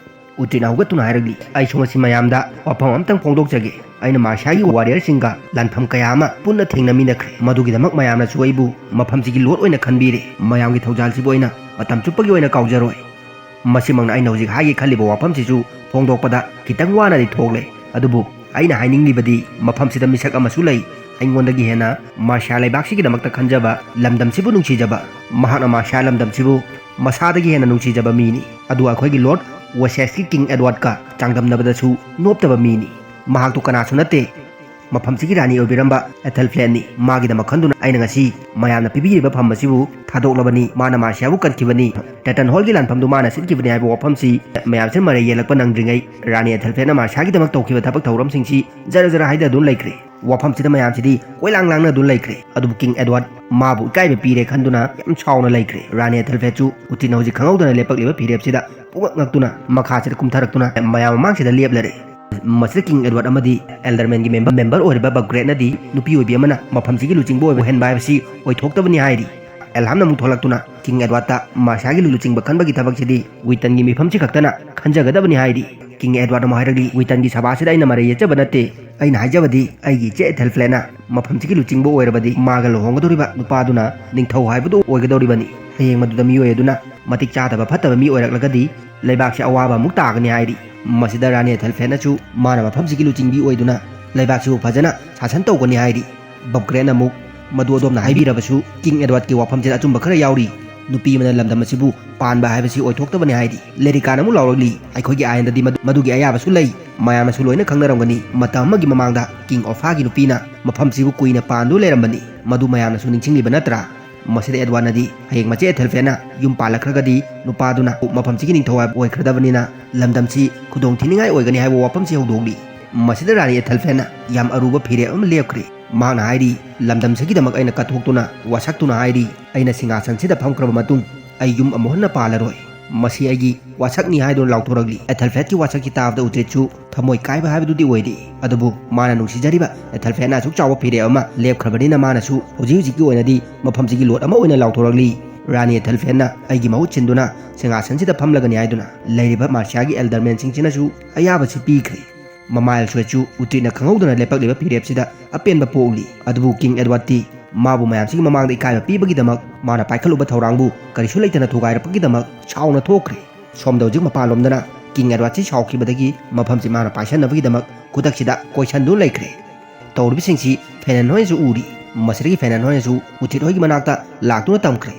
ꯎꯇ꯭ꯔꯤꯠꯅ ꯍꯧꯒꯠꯇꯨꯅ ꯍꯥꯏꯔꯛꯂꯤ, "ꯑꯩꯁꯨ ꯉꯁꯤ ꯃꯌꯥꯝꯗ ꯋꯥꯐꯝ ꯑꯃꯇꯪ ꯐꯣꯡꯗꯣꯛꯆꯒꯦ꯫ ꯑꯩꯅ ꯃꯥꯔꯁꯤꯌꯥꯒꯤ ꯋꯥꯔꯤꯌꯔꯁꯤꯡꯒ ꯂꯥꯟꯐꯝ ꯀꯌꯥ ꯑꯃ ꯄꯨꯟꯅ ꯊꯦꯡꯅꯃꯤꯟꯅꯈ꯭ꯔꯦ꯫ ꯃꯗꯨꯒꯤꯗꯃꯛ ꯃꯌꯥꯝꯅꯁꯨ ꯑꯩꯕꯨ ꯃꯐꯝꯁꯤꯒꯤ ꯂꯣꯔꯗ ꯑꯣꯏꯅ ꯈꯟꯕꯤꯔꯦ꯫ ꯃꯌꯥꯝꯒꯤ ꯊꯧꯖꯥꯜꯁꯤꯕꯨ ꯑꯩꯅ ꯃꯇꯝ ꯆꯨꯞꯄꯒꯤ ꯑꯣꯏꯅ ꯀꯥꯎꯖꯔꯣꯏ꯫ ꯃꯁꯤꯃꯛꯅ ꯑꯩꯅ ꯍꯧꯖꯤꯛ ꯍꯥꯏꯒꯦ ꯈꯜꯂꯤꯕ ꯋꯥꯐꯝꯁꯤꯁꯨ ꯐꯣꯡꯗꯣꯛꯄꯗ ꯈꯤꯇꯪ ꯋꯥꯅꯗꯤ ꯊꯣꯛꯂꯦ꯫ ꯑꯗꯨꯕꯨ ꯑꯩꯅ ꯍꯥꯏꯅꯤꯡꯂꯤꯕꯗꯤ ꯃꯐꯝꯁꯤꯗ ꯃꯤꯁꯛ ꯑꯃꯁꯨ ꯂꯩ꯫ ꯑꯩꯉꯣꯟꯗꯒꯤ ꯍꯦꯟꯅ ꯃꯥꯔꯁꯤꯌꯥ ꯂꯩꯕꯥꯛꯁꯤꯒꯤꯗꯃꯛꯇ ꯈꯟꯖꯕ, ꯂꯝꯗꯝꯁꯤꯕꯨ ꯅꯨꯡꯁꯤꯖꯕ꯫ ꯃꯍꯥꯛꯅ ꯃꯥꯔꯁꯤꯌꯥ ꯂꯝꯗꯝꯁꯤꯕꯨ ꯃꯁꯥꯗꯒꯤ ꯍꯦꯟꯅ ꯅꯨꯡꯁꯤꯖꯕ ꯃꯤꯅꯤ꯫ ꯑꯗꯨꯒ ꯑꯩꯈꯣꯏꯒꯤ ꯂꯣꯔꯗ ꯋꯦꯁꯦꯁꯀꯤ ꯀꯤꯡ ꯑꯦꯗꯋꯥꯔꯗꯀ ꯆꯥꯡꯗꯝꯅꯕꯗꯁꯨ ꯅꯣꯞꯇꯕ ꯃꯤꯅꯤ꯫ ꯃꯍꯥꯛꯇꯨ ꯀꯅꯥꯁꯨ ꯅꯠꯇꯦ꯫ ꯃꯐꯝꯁꯤꯒꯤ ꯔꯥꯅꯤ ꯑꯣꯏꯕꯤꯔꯝꯕ ꯑꯦꯊꯦꯜꯐ꯭ꯔꯦꯗꯅꯤ꯫ ꯃꯥꯒꯤꯗꯃꯛ ꯈꯟꯗꯨꯅ ꯑꯩꯅ ꯉꯁꯤ ꯃꯌꯥꯝꯅ ꯄꯤꯕꯤꯔꯤꯕ ꯐꯝ ꯑꯁꯤꯕꯨ ꯊꯥꯗꯣꯛꯂꯕꯅꯤ꯫ ꯃꯥꯅ ꯃꯥꯔꯁꯤꯌꯥꯕꯨ ꯀꯟꯈꯤꯕꯅꯤ꯫ ꯇꯦꯇꯟ ꯍꯣꯜꯒꯤ ꯂꯥꯟꯐꯝꯗꯨ ꯃꯥꯅ ꯁꯤꯟꯈꯤꯕꯅꯤ ꯍꯥꯏꯕ ꯋꯥꯐꯝꯁꯤ ꯃꯌꯥꯝꯁꯤꯅ ꯃꯔꯩ ꯌꯦꯜꯂꯛꯄ ꯅꯪꯗ꯭ꯔꯤꯉꯩ ꯔꯥꯅꯤ ꯑꯦꯊꯦꯜꯐ꯭ꯔꯦꯗꯅ ꯃꯥꯔꯁꯤꯌꯥꯒꯤꯗꯃꯛ ꯇꯧꯈꯤꯕ ꯊꯕꯛ ꯊꯧꯔꯝꯁꯤꯡꯁꯤ ꯖꯔ ꯖꯔ ꯍꯥꯏꯗꯗꯨꯅ ꯂꯩꯈ꯭ꯔꯦ꯫ ꯋꯥꯐꯝꯁꯤꯗ ꯃꯌꯥꯝꯁꯤꯗꯤ ꯀꯣꯏꯂꯥꯡ ꯂꯥꯡꯅꯗꯨꯅ ꯂꯩꯈ꯭ꯔꯦ꯫ ꯑꯗꯨꯕꯨ ꯀꯤꯡ ꯑꯦꯗꯋꯥꯔꯗ ꯃꯥꯕꯨ ꯏꯀꯥꯏꯕ ꯄꯤꯔꯦ ꯈꯟꯗꯨꯅ ꯌꯥꯝ ꯁꯥꯎꯅ ꯂꯩꯈ꯭ꯔꯦ꯫ ꯔꯥꯅꯤ ꯑꯦꯊꯦꯜꯐ꯭ꯔꯦꯗꯁꯨ ꯎꯇ꯭ꯔꯤꯠꯅ ꯍꯧꯖꯤꯛ ꯈꯪꯍꯧꯗꯅ ꯂꯦꯞꯄꯛꯂꯤꯕ ꯐꯤꯔꯦꯞꯁꯤꯗ ꯄꯨꯡꯉꯛ ꯉꯛꯇꯨꯅ ꯃꯈꯥꯁꯤꯗ ꯀꯨꯝꯊꯔꯛꯇꯨꯅ ꯃꯌꯥꯝ ꯃꯃꯥꯡꯁꯤꯗ ꯂꯦꯞꯂꯔꯦ꯫ ꯃꯁꯤꯗ ꯀꯤꯡ ꯑꯦꯗꯋꯥꯔꯗ ꯑꯃꯗꯤ ꯑꯦꯜꯗꯔꯃꯦꯟꯒꯤ ꯃꯦꯝꯕꯔ, ꯃꯦꯝꯕꯔ ꯑꯣꯏꯔꯤꯕ ꯕꯕꯒ꯭ꯔꯦꯠꯅꯗꯤ ꯅꯨꯄꯤ ꯑꯣꯏꯕꯤ ꯑꯃꯅ ꯃꯐꯝꯁꯤꯒꯤ ꯂꯨꯆꯤꯡꯕ ꯑꯣꯏꯍꯟꯕ ꯍꯥꯏꯕꯁꯤ ꯑꯣꯏꯊꯣꯛꯇꯕꯅꯤ ꯍꯥꯏꯔꯤ꯫ ꯑꯦꯜꯍꯥꯝꯅ ꯑꯃꯨꯛ ꯊꯣꯛꯂꯛꯇꯨꯅ ꯀꯤꯡ ꯑꯦꯗꯋꯥꯔꯗꯇ ꯃꯥꯔꯁꯤꯌꯥꯒꯤ ꯂꯨꯆꯤꯡꯕ ꯈꯟꯕꯒꯤ ꯊꯕꯛꯁꯤꯗꯤ ꯋꯤꯇꯟꯒꯤ ꯃꯤꯐꯝꯁꯤ ꯈꯛꯇꯅ ꯈꯟꯖꯒꯗꯕꯅꯤ ꯍꯥꯏꯔꯤ꯫ ꯀꯤꯡ ꯑꯦꯗꯋꯥꯔꯗ ꯑꯃꯨꯛ ꯍꯥꯏꯔꯛꯂꯤ, "ꯋꯤꯇꯟꯒꯤ ꯁꯚꯥꯁꯤꯗ ꯑꯩꯅ ꯃꯔꯩ ꯌꯦꯠꯆꯕ ꯅꯠꯇꯦ꯫ ꯑꯩꯅ ꯍꯥꯏꯖꯕꯗꯤ ꯑꯩꯒꯤ ꯏꯆꯦ ꯑꯦꯊꯦꯜꯐ꯭ꯂꯦꯠꯅ ꯃꯐꯝꯁꯤꯒꯤ ꯂꯨꯆꯤꯡꯕ ꯑꯣꯏꯔꯕꯗꯤ ꯃꯥꯒ ꯂꯨꯍꯣꯡꯒꯗꯧꯔꯤꯕ ꯅꯨꯄꯥꯗꯨꯅ ꯅꯤꯡꯊꯧ ꯍꯥꯏꯕꯗꯨ ꯑꯣꯏꯒꯗꯧꯔꯤꯕꯅꯤ꯫ ꯍꯌꯦꯡ ꯃꯗꯨꯗ ꯃꯤꯑꯣꯏ ꯑꯗꯨꯅ ꯃꯇꯤꯛ ꯆꯥꯗꯕ ꯐꯠꯇꯕ ꯃꯤ ꯑꯣꯏꯔꯛꯂꯒꯗꯤ ꯂꯩꯕꯥꯛꯁꯤ ꯑꯋꯥꯕ ꯑꯃꯨꯛ ꯇꯥꯒꯅꯤ" ꯍꯥꯏꯔꯤ꯫ ꯃꯁꯤꯗ ꯔꯥꯅꯤ ꯑꯦꯊꯦꯜꯐ꯭ꯂꯦꯠꯅꯁꯨ ꯃꯥꯅ ꯃꯐꯝꯁꯤꯒꯤ ꯂꯨꯆꯤꯡꯕꯤ ꯑꯣꯏꯗꯨꯅ ꯂꯩꯕꯥꯛꯁꯤꯕꯨ ꯐꯖꯅ ꯁꯥꯁꯟ ꯇꯧꯒꯅꯤ ꯍꯥꯏꯔꯤ꯫ ꯕꯕꯒ꯭ꯔꯦꯠꯅ ꯑꯃꯨꯛ, "ꯃꯗꯨ ꯑꯗꯣꯝꯅ ꯍꯥꯏꯕꯤꯔꯕꯁꯨ ꯀꯤꯡ ꯑꯦꯗꯋꯥꯔꯗꯀꯤ ꯋꯥꯐꯝꯁꯤꯗ ꯑꯆꯨꯝꯕ ꯈꯔ ꯌꯥꯎꯔꯤ꯫ ꯅꯨꯄꯤ ꯑꯃꯅ ꯂꯝꯗꯝ ꯑꯁꯤꯕꯨ ꯄꯥꯟꯕ ꯍꯥꯏꯕꯁꯤ ꯑꯣꯏꯊꯣꯛꯇꯕꯅꯤ" ꯍꯥꯏꯔꯤ꯫ ꯂꯦꯔꯤꯀꯥꯟ ꯑꯃꯨꯛ ꯂꯥꯎꯔꯛꯂꯤ, "ꯑꯩꯈꯣꯏꯒꯤ ꯑꯥꯏꯟꯗꯗꯤ ꯃꯗꯨ-, ꯃꯗꯨꯒꯤ ꯑꯌꯥꯕꯁꯨ ꯂꯩ꯫ ꯃꯌꯥꯝꯅꯁꯨ ꯂꯣꯏꯅ ꯈꯪꯅꯔꯝꯒꯅꯤ, ꯃꯇꯝ ꯑꯃꯒꯤ ꯃꯃꯥꯡꯗ ꯀꯤꯡ ꯑꯣꯐꯥꯒꯤ ꯅꯨꯄꯤꯅ ꯃꯐꯝꯁꯤꯕꯨ ꯀꯨꯏꯅ ꯄꯥꯟꯗꯨꯅ ꯂꯩꯔꯝꯕꯅꯤ꯫ ꯃꯗꯨ ꯃꯌꯥꯝꯅꯁꯨ ꯅꯤꯡꯁꯤꯡꯂꯤꯕ ꯅꯠꯇ꯭ꯔꯥ?" ꯃꯁꯤꯗ ꯑꯦꯗꯋꯥꯔꯗꯅꯗꯤ ꯍꯌꯦꯡ ꯃꯆꯦ ꯑꯦꯊꯦꯜꯐ꯭ꯂꯦꯠꯅ ꯌꯨꯝ ꯄꯥꯜꯂꯛꯈ꯭ꯔꯒꯗꯤ ꯅꯨꯄꯥꯗꯨꯅ ꯃꯐꯝꯁꯤꯒꯤ ꯅꯤꯡꯊꯧ ꯍꯥꯏꯕ ꯑꯣꯏꯈ꯭ꯔꯗꯕꯅꯤꯅ ꯂꯝꯗꯝꯁꯤ ꯈꯨꯗꯣꯡ ꯊꯤꯅꯤꯡꯉꯥꯏ ꯑꯣꯏꯒꯅꯤ ꯍꯥꯏꯕ ꯋꯥꯐꯝꯁꯤ ꯍꯧꯗꯣꯛꯂꯤ꯫ ꯃꯁꯤꯗ ꯔꯥꯅꯤ ꯑꯦꯊꯦꯜꯐ꯭ꯂꯦꯠꯅ ꯌꯥꯝ ꯑꯔꯨꯕ ꯐꯤꯔꯦꯞ ꯑꯃ ꯂꯦꯞꯈ꯭ꯔꯦ꯫ ꯃꯍꯥꯛꯅ ꯍꯥꯏꯔꯤ, ꯂꯝꯗꯝꯁꯤꯒꯤꯗꯃꯛ ꯑꯩꯅ ꯀꯠꯊꯣꯛꯇꯨꯅ ꯋꯥꯁꯛꯇꯨꯅ ꯍꯥꯏꯔꯤ, "ꯑꯩꯅ ꯁꯤꯡꯍꯥꯁꯟꯁꯤꯗ ꯐꯝꯈ꯭ꯔꯕ ꯃꯇꯨꯡ ꯑꯩ ꯌꯨꯝ ꯑꯃꯨꯛ ꯍꯟꯅ ꯄꯥꯜꯂꯔꯣꯏ꯫ ꯃꯁꯤ ꯑꯩꯒꯤ ꯋꯥꯁꯛꯅꯤ" ꯍꯥꯏꯗꯨꯅ ꯂꯥꯎꯊꯣꯔꯛꯂꯤ꯫ ꯑꯦꯊꯦꯜꯐ꯭ꯂꯦꯠꯀꯤ ꯋꯥꯁꯛꯁꯤ ꯇꯥꯕꯗ ꯎꯇ꯭ꯔꯤꯠꯁꯨ ꯊꯃꯣꯏ ꯀꯥꯏꯕ ꯍꯥꯏꯕꯗꯨꯗꯤ ꯑꯣꯏꯔꯤ꯫ ꯑꯗꯨꯕꯨ ꯃꯥꯅ ꯅꯨꯡꯁꯤꯖꯔꯤꯕ ꯑꯦꯊꯦꯜꯐ꯭ꯂꯦꯠꯅ ꯑꯁꯨꯛ ꯆꯥꯎꯕ ꯐꯤꯔꯦꯞ ꯑꯃ ꯂꯦꯞꯈ꯭ꯔꯕꯅꯤꯅ ꯃꯥꯅꯁꯨ ꯍꯧꯖꯤꯛ ꯍꯧꯖꯤꯛꯀꯤ ꯑꯣꯏꯅꯗꯤ ꯃꯐꯝꯁꯤꯒꯤ ꯂꯣꯠ ꯑꯃ ꯑꯣꯏꯅ ꯂꯥꯎꯊꯣꯔꯛꯂꯤ꯫ ꯔꯥꯅꯤ ꯑꯦꯊꯦꯜꯐ꯭ꯂꯦꯠꯅ ꯑꯩꯒꯤ ꯃꯍꯨꯠ ꯁꯤꯟꯗꯨꯅ ꯁꯤꯡꯍꯥꯁꯟꯁꯤꯗ ꯐꯝꯂꯒꯅꯤ ꯍꯥꯏꯗꯨꯅ ꯂꯩꯔꯤꯕ ꯃꯥꯔꯁꯤꯌꯥꯒꯤ ꯑꯦꯜꯗꯔꯃꯦꯟꯁꯤꯡꯁꯤꯅꯁꯨ ꯑꯌꯥꯕꯁꯤ ꯄꯤꯈ꯭ꯔꯦ꯫ ꯃꯃꯥ ꯑꯦꯜꯁ꯭ꯋꯦꯠꯁꯨ ꯎꯇ꯭ꯔꯤꯠꯅ ꯈꯪꯍꯧꯗꯅ ꯂꯦꯞꯄꯛꯂꯤꯕ ꯐꯤꯔꯦꯞꯁꯤꯗ ꯑꯄꯦꯟꯕ ꯄꯣꯛꯂꯤ꯫ ꯑꯗꯨꯕꯨ ꯀꯤꯡ ꯑꯦꯗꯋꯥꯔꯗꯇꯤ ꯃꯥꯕꯨ ꯃꯌꯥꯝꯁꯤꯒꯤ ꯃꯃꯥꯡꯗ ꯏꯀꯥꯏꯕ ꯄꯤꯕꯒꯤꯗꯃꯛ ꯃꯥꯅ ꯄꯥꯏꯈꯠꯂꯨꯕ ꯊꯧꯔꯥꯡꯕꯨ ꯀꯔꯤꯁꯨ ꯂꯩꯇꯅ ꯊꯨꯒꯥꯏꯔꯛꯄꯒꯤꯗꯃꯛ ꯁꯥꯎꯅ ꯊꯣꯛꯈ꯭ꯔꯦ꯫ ꯁꯣꯝꯗ ꯍꯧꯖꯤꯛ ꯃꯄꯥꯟꯂꯣꯝꯗꯅ ꯀꯤꯡ ꯑꯦꯗꯋꯥꯔꯗꯁꯤ ꯁꯥꯎꯈꯤꯕꯗꯨꯗ ꯃꯐꯝꯁꯤ ꯃꯥꯅ ꯄꯥꯏꯁꯟꯅꯕꯒꯤꯗꯃꯛ ꯈꯨꯗꯛꯁꯤꯗ ꯀꯣꯏꯁꯟꯗꯨꯅ ꯂꯩꯈ꯭ꯔꯦ꯫ ꯇꯧꯔꯤꯕꯁꯤꯡꯁꯤ ꯐꯦꯅꯟ ꯍꯣꯏꯅꯁꯨ ꯎꯔꯤ꯫ ꯃꯁꯤꯗꯒꯤ ꯐꯦꯅꯟ ꯍꯣꯏꯅꯁꯨ ꯎꯇ꯭ꯔꯤꯠ ꯍꯣꯏꯒꯤ ꯃꯅꯥꯛꯇ ꯂꯥꯛꯇꯨꯅ ꯇꯝꯈ꯭ꯔꯦ꯫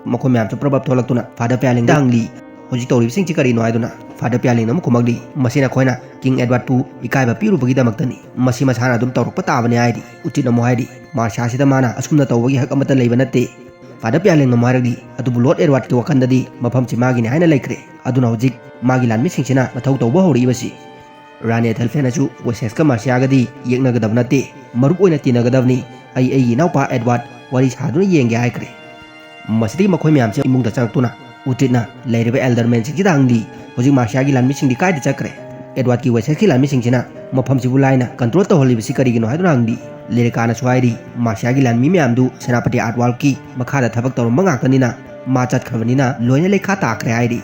ꯃꯈꯣꯏ ꯃꯌꯥꯝꯁꯨ ꯄ꯭ꯔꯕꯞ ꯊꯣꯛꯂꯛꯇꯨꯅ ꯐꯥꯗꯔ ꯄ꯭ꯌꯥꯂꯤꯡꯗ ꯍꯪꯂꯤ, "ꯍꯧꯖꯤꯛ ꯇꯧꯔꯤꯕꯁꯤꯡꯁꯤ ꯀꯔꯤꯅꯣ?" ꯍꯥꯏꯗꯨꯅ꯫ ꯐꯥꯗꯔ ꯄ꯭ꯌꯥꯂꯤꯡꯅ ꯑꯃꯨꯛ ꯈꯨꯝꯃꯛꯂꯤ, "ꯃꯁꯤ ꯅꯈꯣꯏꯅ ꯀꯤꯡ ꯑꯦꯗꯋꯥꯔꯗꯄꯨ ꯏꯀꯥꯏꯕ ꯄꯤꯔꯨꯕꯒꯤꯗꯃꯛꯇꯅꯤ꯫ ꯃꯁꯤ ꯃꯁꯥꯅ ꯑꯗꯨꯝ ꯇꯧꯔꯛꯄ ꯇꯥꯕꯅꯤ" ꯍꯥꯏꯔꯤ꯫ ꯎꯇ꯭ꯔꯤꯠꯅ ꯑꯃꯨꯛ ꯍꯥꯏꯔꯤ, "ꯃꯥꯔꯁꯤꯌꯥꯁꯤꯗ ꯃꯥꯅ ꯑꯁꯨꯝꯅ ꯇꯧꯕꯒꯤ ꯍꯛ ꯑꯃꯠꯇ ꯂꯩꯕ ꯅꯠꯇꯦ"꯫ ꯐꯥꯗꯔ ꯄ꯭ꯌꯥꯂꯤꯡꯅ ꯑꯃꯨꯛ ꯍꯥꯏꯔꯛꯂꯤ, "ꯑꯗꯨꯕꯨ ꯂꯣꯔꯗ ꯑꯦꯗꯋꯥꯔꯗꯀꯤ ꯋꯥꯈꯜꯗꯗꯤ ꯃꯐꯝꯁꯤ ꯃꯥꯒꯤꯅꯤ ꯍꯥꯏꯅ ꯂꯩꯈ꯭ꯔꯦ꯫ ꯑꯗꯨꯅ ꯍꯧꯖꯤꯛ ꯃꯥꯒꯤ ꯂꯥꯟꯃꯤꯁꯤꯡꯁꯤꯅ ꯃꯊꯧ ꯇꯧꯕ ꯍꯧꯔꯛꯏꯕꯁꯤ"꯫ ꯔꯥꯅꯤ ꯑꯦꯊꯦꯜꯐ꯭ꯂꯦꯠꯅꯁꯨ, "ꯋꯦꯁꯦꯁꯀ ꯃꯥꯔꯁꯤꯌꯥꯒꯗꯤ ꯌꯦꯛꯅꯒꯗꯕ ꯅꯠꯇꯦ, ꯃꯔꯨꯞ ꯑꯣꯏꯅ ꯇꯤꯟꯅꯒꯗꯕꯅꯤ꯫ ꯑꯩ ꯑꯩꯒꯤ ꯏꯅꯥꯎꯄꯥ ꯑꯦꯗꯋꯥꯔꯗ ꯋꯥꯔꯤ ꯁꯥꯗꯨꯅ ꯌꯦꯡꯒꯦ" ꯍꯥꯏꯈ꯭ꯔꯦ꯫ ꯃꯁꯤꯗꯒꯤ ꯃꯈꯣꯏ ꯃꯌꯥꯝꯁꯦ ꯏꯃꯨꯡꯗ ꯆꯪꯉꯛꯇꯨꯅ ꯎꯇ꯭ꯔꯤꯠꯅ ꯂꯩꯔꯤꯕ ꯑꯦꯜꯗꯔꯃꯦꯟꯁꯤꯡꯁꯤꯗ ꯍꯪꯂꯤ, "ꯍꯧꯖꯤꯛ ꯃꯥꯔꯁꯤꯌꯥꯒꯤ ꯂꯥꯟꯃꯤꯁꯤꯡꯗꯤ ꯀꯥꯏꯗ ꯆꯠꯈ꯭ꯔꯦ?" ꯑꯦꯗꯋꯥꯔꯗꯀꯤ ꯋꯦꯁꯦꯛꯁꯀꯤ ꯂꯥꯟꯃꯤꯁꯤꯡꯁꯤꯅ ꯃꯐꯝꯁꯤꯕꯨ ꯂꯥꯏꯅ ꯀꯟꯇ꯭ꯔꯣꯜ ꯇꯧꯍꯜꯂꯤꯕꯁꯤ ꯀꯔꯤꯒꯤꯅꯣ ꯍꯥꯏꯗꯨꯅ ꯍꯪꯂꯤ꯫ ꯂꯦꯔꯤꯀꯥꯅꯁꯨ ꯍꯥꯏꯔꯤ, ꯃꯥꯔꯁꯤꯌꯥꯒꯤ ꯂꯥꯟꯃꯤ ꯃꯌꯥꯝꯗꯨ ꯁꯦꯅꯥꯄꯇꯤ ꯑꯥꯔꯠꯋꯥꯜꯀꯤ ꯃꯈꯥꯗ ꯊꯕꯛ ꯇꯧꯔꯝꯕ ꯉꯥꯛꯇꯅꯤꯅ ꯃꯥ ꯆꯠꯈ꯭ꯔꯕꯅꯤꯅ ꯂꯣꯏꯅ ꯂꯩꯈꯥ ꯇꯥꯈ꯭ꯔꯦ ꯍꯥꯏꯔꯤ꯫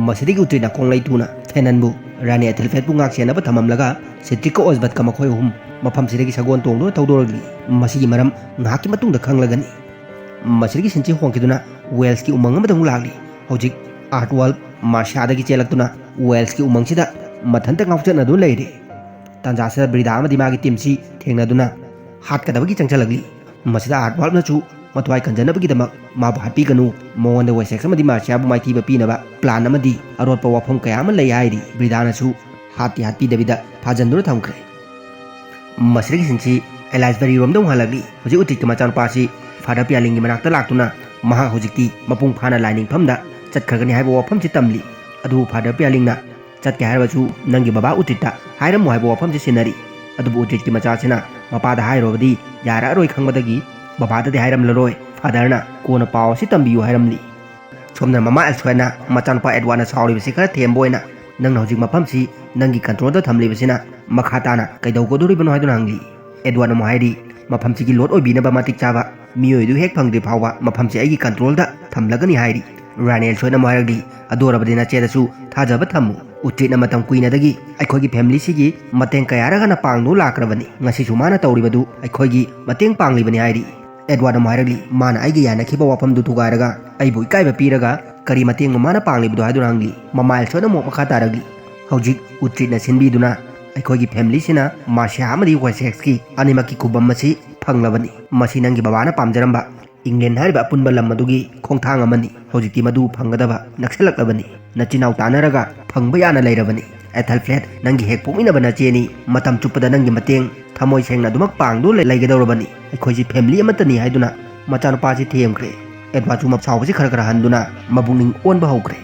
ꯃꯁꯤꯗꯒꯤ ꯎꯇ꯭ꯔꯤꯠꯅ ꯈꯣꯡꯂꯩ ꯇꯨꯅ ꯊꯦꯅꯟꯕꯨ ꯔꯥꯅꯤ ꯑꯦꯊꯦꯜꯐꯦꯠꯄꯨ ꯉꯥꯛ ꯁꯦꯟꯅꯕ ꯊꯝꯃꯝꯂꯒ ꯁꯤꯇ꯭ꯔꯤꯛꯀ ꯑꯣꯖꯕꯠꯀ ꯃꯈꯣꯏ ꯑꯍꯨꯝ ꯃꯐꯝꯁꯤꯗꯒꯤ ꯁꯒꯣꯜ ꯇꯣꯡꯗꯨꯅ ꯊꯧꯗꯣꯔꯛꯂꯤ꯫ ꯃꯁꯤꯒꯤ ꯃꯔꯝ ꯉꯥꯏꯍꯥꯛꯀꯤ ꯃꯇꯨꯡꯗ ꯈꯪꯂꯒꯅꯤ꯫ ꯃꯁꯤꯗꯒꯤ ꯁꯤꯟꯁꯤ ꯍꯣꯡꯈꯤꯗꯨꯅ ꯋꯦꯜꯁꯀꯤ ꯎꯃꯪ ꯑꯃꯗ ꯑꯃꯨꯛ ꯂꯥꯛꯂꯤ꯫ ꯍꯧꯖꯤꯛ ꯑꯥꯔꯠꯋꯥꯜ ꯃꯥꯔꯁꯤꯌꯥꯗꯒꯤ ꯆꯦꯜꯂꯛꯇꯨꯅ ꯋꯦꯜꯁꯀꯤ ꯎꯃꯪꯁꯤꯗ ꯃꯊꯟꯇ ꯉꯥꯎꯆꯠꯅꯗꯨꯅ ꯂꯩꯔꯦ꯫ ꯇꯥꯟꯖꯥꯁꯤꯗ ꯕ꯭ꯔꯤꯗꯥ ꯑꯃꯗꯤ ꯃꯥꯒꯤ ꯇꯤꯝꯁꯤ ꯊꯦꯡꯅꯗꯨꯅ ꯍꯥꯠꯀꯗꯕꯒꯤ ꯆꯪꯁꯤꯜꯂꯛꯂꯤ꯫ ꯃꯁꯤꯗ ꯑꯥꯔꯠꯋꯥꯜꯅꯁꯨ ꯃꯊ꯭ꯋꯥꯏ ꯀꯟꯖꯅꯕꯒꯤꯗꯃꯛ ꯃꯥꯕꯨ ꯍꯥꯠꯄꯤꯒꯅꯨ, ꯃꯉꯣꯟꯗ ꯋꯦꯁꯦꯛꯁ ꯑꯃꯗꯤ ꯃꯥꯔꯁꯤꯌꯥꯕꯨ ꯃꯥꯏꯊꯤꯕ ꯄꯤꯅꯕ ꯄ꯭ꯂꯥꯟ ꯑꯃꯗꯤ ꯑꯔꯣꯠꯄ ꯋꯥꯐꯝ ꯀꯌꯥ ꯑꯃ ꯂꯩ ꯍꯥꯏꯔꯤ꯫ ꯕ꯭ꯔꯤꯗꯥꯅꯁꯨ ꯍꯥꯠꯇꯤ ꯍꯥꯠꯄꯤꯗꯕꯤꯗ ꯐꯥꯖꯟꯗꯨꯅ ꯊꯝꯈ꯭ꯔꯦ꯫ ꯃꯁꯤꯗꯒꯤ ꯁꯤꯟꯁꯤ ꯑꯦꯂꯥꯏꯁꯕꯔꯤꯔꯣꯝꯗ ꯑꯃꯨꯛ ꯍꯜꯂꯛꯂꯤ꯫ ꯍꯧꯖꯤꯛ ꯎꯇ꯭ꯔꯤꯠꯀꯤ ꯃꯆꯥꯅꯨꯄꯥꯁꯤ ꯐꯥꯗꯔ ꯄꯤꯌꯥꯂꯤꯡꯒꯤ ꯃꯅꯥꯛꯇ ꯂꯥꯛꯇꯨꯅ ꯃꯍꯥꯛ ꯍꯧꯖꯤꯛꯇꯤ ꯃꯄꯨꯡ ꯐꯥꯅ ꯂꯥꯏꯅꯤꯡꯐꯝꯗ ꯆꯠꯈ꯭ꯔꯒꯅꯤ ꯍꯥꯏꯕ ꯋꯥꯐꯝꯁꯤ ꯇꯝꯂꯤ꯫ ꯑꯗꯨꯕꯨ ꯐꯥꯗꯔ ꯄꯤꯌꯥꯂꯤꯡꯅ ꯆꯠꯀꯦ ꯍꯥꯏꯔꯕꯁꯨ ꯅꯪꯒꯤ ꯕꯕꯥ ꯎꯇ꯭ꯔꯤꯠꯇ ꯍꯥꯏꯔꯝꯃꯨ ꯍꯥꯏꯕ ꯋꯥꯐꯝꯁꯤ ꯁꯤꯟꯅꯔꯤ꯫ ꯑꯗꯨꯕꯨ ꯎꯇ꯭ꯔꯤꯠꯀꯤ ꯃꯆꯥꯁꯤꯅ ꯃꯄꯥꯗ ꯍꯥꯏꯔꯨꯔꯕꯗꯤ ꯌꯥꯔꯛꯑꯔꯣꯏ ꯈꯪꯕꯗꯒꯤ ꯕꯕꯥꯗꯗꯤ ꯍꯥꯏꯔꯝꯂꯔꯣꯏ, ꯐꯥꯗꯔꯅ ꯀꯣꯟꯅ ꯄꯥꯎ ꯑꯁꯤ ꯇꯝꯕꯤꯌꯨ ꯍꯥꯏꯔꯝꯂꯤ꯫ ꯁꯣꯝꯗꯅ ꯃꯃꯥ ꯑꯦꯜꯁꯣꯏꯅ ꯃꯆꯥꯅꯨꯄꯥ ꯑꯦꯗꯋꯥꯔꯗꯅ ꯁꯥꯎꯔꯤꯕꯁꯤ ꯈꯔ ꯊꯦꯝꯕ ꯑꯣꯏꯅ, "ꯅꯪꯅ ꯍꯧꯖꯤꯛ ꯃꯐꯝꯁꯤ ꯅꯪꯒꯤ ꯀꯟꯇ꯭ꯔꯣꯜꯗ ꯊꯝꯂꯤꯕꯁꯤꯅ ꯃꯈꯥ ꯇꯥꯅ ꯀꯩꯗꯧꯒꯗꯧꯔꯤꯕꯅꯣ?" ꯍꯥꯏꯗꯨꯅ ꯍꯪꯂꯤ꯫ ꯑꯦꯗꯋꯥꯔꯗꯅ ꯑꯃꯨꯛ ꯍꯥꯏꯔꯤ, "ꯃꯐꯝꯁꯤꯒꯤ ꯂꯣꯠ ꯑꯣꯏꯕꯤꯅꯕ ꯃꯇꯤꯛ ꯆꯥꯕ ꯃꯤꯑꯣꯏ ꯑꯗꯨ ꯍꯦꯛ ꯐꯪꯗ꯭ꯔꯤ ꯐꯥꯎꯕ ꯃꯐꯝꯁꯤ ꯑꯩꯒꯤ ꯀꯟꯇ꯭ꯔꯣꯜꯗ ꯊꯝꯂꯒꯅꯤ" ꯍꯥꯏꯔꯤ꯫ ꯔꯥꯅꯤ ꯑꯦꯜꯁꯣꯏꯅ ꯑꯃꯨꯛ ꯍꯥꯏꯔꯛꯂꯤ, "ꯑꯗꯨ ꯑꯣꯏꯔꯕꯗꯤ ꯅꯆꯦꯗꯁꯨ ꯊꯥꯖꯕ ꯊꯝꯃꯨ꯫ ꯎꯇ꯭ꯔꯤꯠꯅ ꯃꯇꯝ ꯀꯨꯏꯅꯗꯒꯤ ꯑꯩꯈꯣꯏꯒꯤ ꯐꯦꯃꯤꯂꯤꯁꯤꯒꯤ ꯃꯇꯦꯡ ꯀꯌꯥꯔꯛ ꯍꯥꯟꯅ ꯄꯥꯡꯗꯨꯅ ꯂꯥꯛꯈ꯭ꯔꯕꯅꯤ꯫ ꯉꯁꯤꯁꯨ ꯃꯥꯅ ꯇꯧꯔꯤꯕꯗꯨ ꯑꯩꯈꯣꯏꯒꯤ ꯃꯇꯦꯡ ꯄꯥꯡꯂꯤꯕꯅꯤ" ꯍꯥꯏꯔꯤ꯫ ꯑꯦꯗꯋꯥꯔꯗ ꯑꯃꯨꯛ ꯍꯥꯏꯔꯛꯂꯤ, "ꯃꯥꯅ ꯑꯩꯒ ꯌꯥꯅꯈꯤꯕ ꯋꯥꯐꯝꯗꯨ ꯊꯨꯒꯥꯏꯔꯒ ꯑꯩꯕꯨ ꯏꯀꯥꯏꯕ ꯄꯤꯔꯒ ꯀꯔꯤ ꯃꯇꯦꯡꯅꯣ ꯃꯥꯅ ꯄꯥꯡꯂꯤꯕꯗꯨ?" ꯍꯥꯏꯗꯨꯅ ꯍꯪꯂꯤ꯫ ꯃꯃꯥ ꯑꯦꯜꯁꯣꯏꯅ ꯑꯃꯨꯛ ꯃꯈꯥ ꯇꯥꯔꯛꯂꯤ, "ꯍꯧꯖꯤꯛ ꯎꯇ꯭ꯔꯤꯠꯅ ꯁꯤꯟꯕꯤꯗꯨꯅ ꯑꯩꯈꯣꯏꯒꯤ ꯐꯦꯃꯤꯂꯤꯁꯤꯅ ꯃꯥꯔꯁꯤꯌꯥ ꯑꯃꯗꯤ ꯋꯦꯁꯦꯛꯁꯀꯤ ꯑꯅꯤꯃꯛꯀꯤ ꯈꯨꯕꯝ ꯑꯁꯤ ꯐꯪꯂꯕꯅꯤ꯫ ꯃꯁꯤ ꯅꯪꯒꯤ ꯕꯕꯥꯅ ꯄꯥꯝꯖꯔꯝꯕ ꯏꯪꯂꯦꯟ ꯍꯥꯏꯔꯤꯕ ꯑꯄꯨꯟꯕ ꯂꯝ ꯑꯗꯨꯒꯤ ꯈꯣꯡꯊꯥꯡ ꯑꯃꯅꯤ꯫ ꯍꯧꯖꯤꯛꯇꯤ ꯃꯗꯨ ꯐꯪꯒꯗꯕ ꯅꯛꯁꯤꯜꯂꯛꯂꯕꯅꯤ꯫ ꯅꯆꯤꯟ ꯅꯅꯥꯎ ꯇꯥꯟꯅꯔꯒ ꯐꯪꯕ ꯌꯥꯅ ꯂꯩꯔꯕꯅꯤ꯫ ꯑꯦꯊꯦꯜꯐ꯭ꯂꯦꯠ ꯅꯪꯒꯤ ꯍꯦꯛ ꯄꯣꯛꯃꯤꯟꯅꯕ ꯅꯆꯦꯅꯤ꯫ ꯃꯇꯝ ꯆꯨꯞꯄꯗ ꯅꯪꯒꯤ ꯃꯇꯦꯡ ꯊꯃꯣꯏ ꯁꯦꯡꯅ ꯑꯗꯨꯃꯛ ꯄꯥꯡꯗꯨꯅ ꯂꯩꯒꯗꯧꯔꯕꯅꯤ꯫ ꯑꯩꯈꯣꯏꯁꯤ ꯐꯦꯃꯤꯂꯤ ꯑꯃꯠꯇꯅꯤ" ꯍꯥꯏꯗꯨꯅ ꯃꯆꯥꯅꯨꯄꯥꯁꯤ ꯊꯦꯝꯈ꯭ꯔꯦ꯫ ꯑꯦꯗꯋꯥꯔꯗꯁꯨ ꯁꯥꯎꯕꯁꯤ ꯈꯔ ꯈꯔ ꯍꯟꯗꯨꯅ ꯃꯄꯨꯛꯅꯤꯡ ꯑꯣꯟꯕ ꯍꯧꯈ꯭ꯔꯦ꯫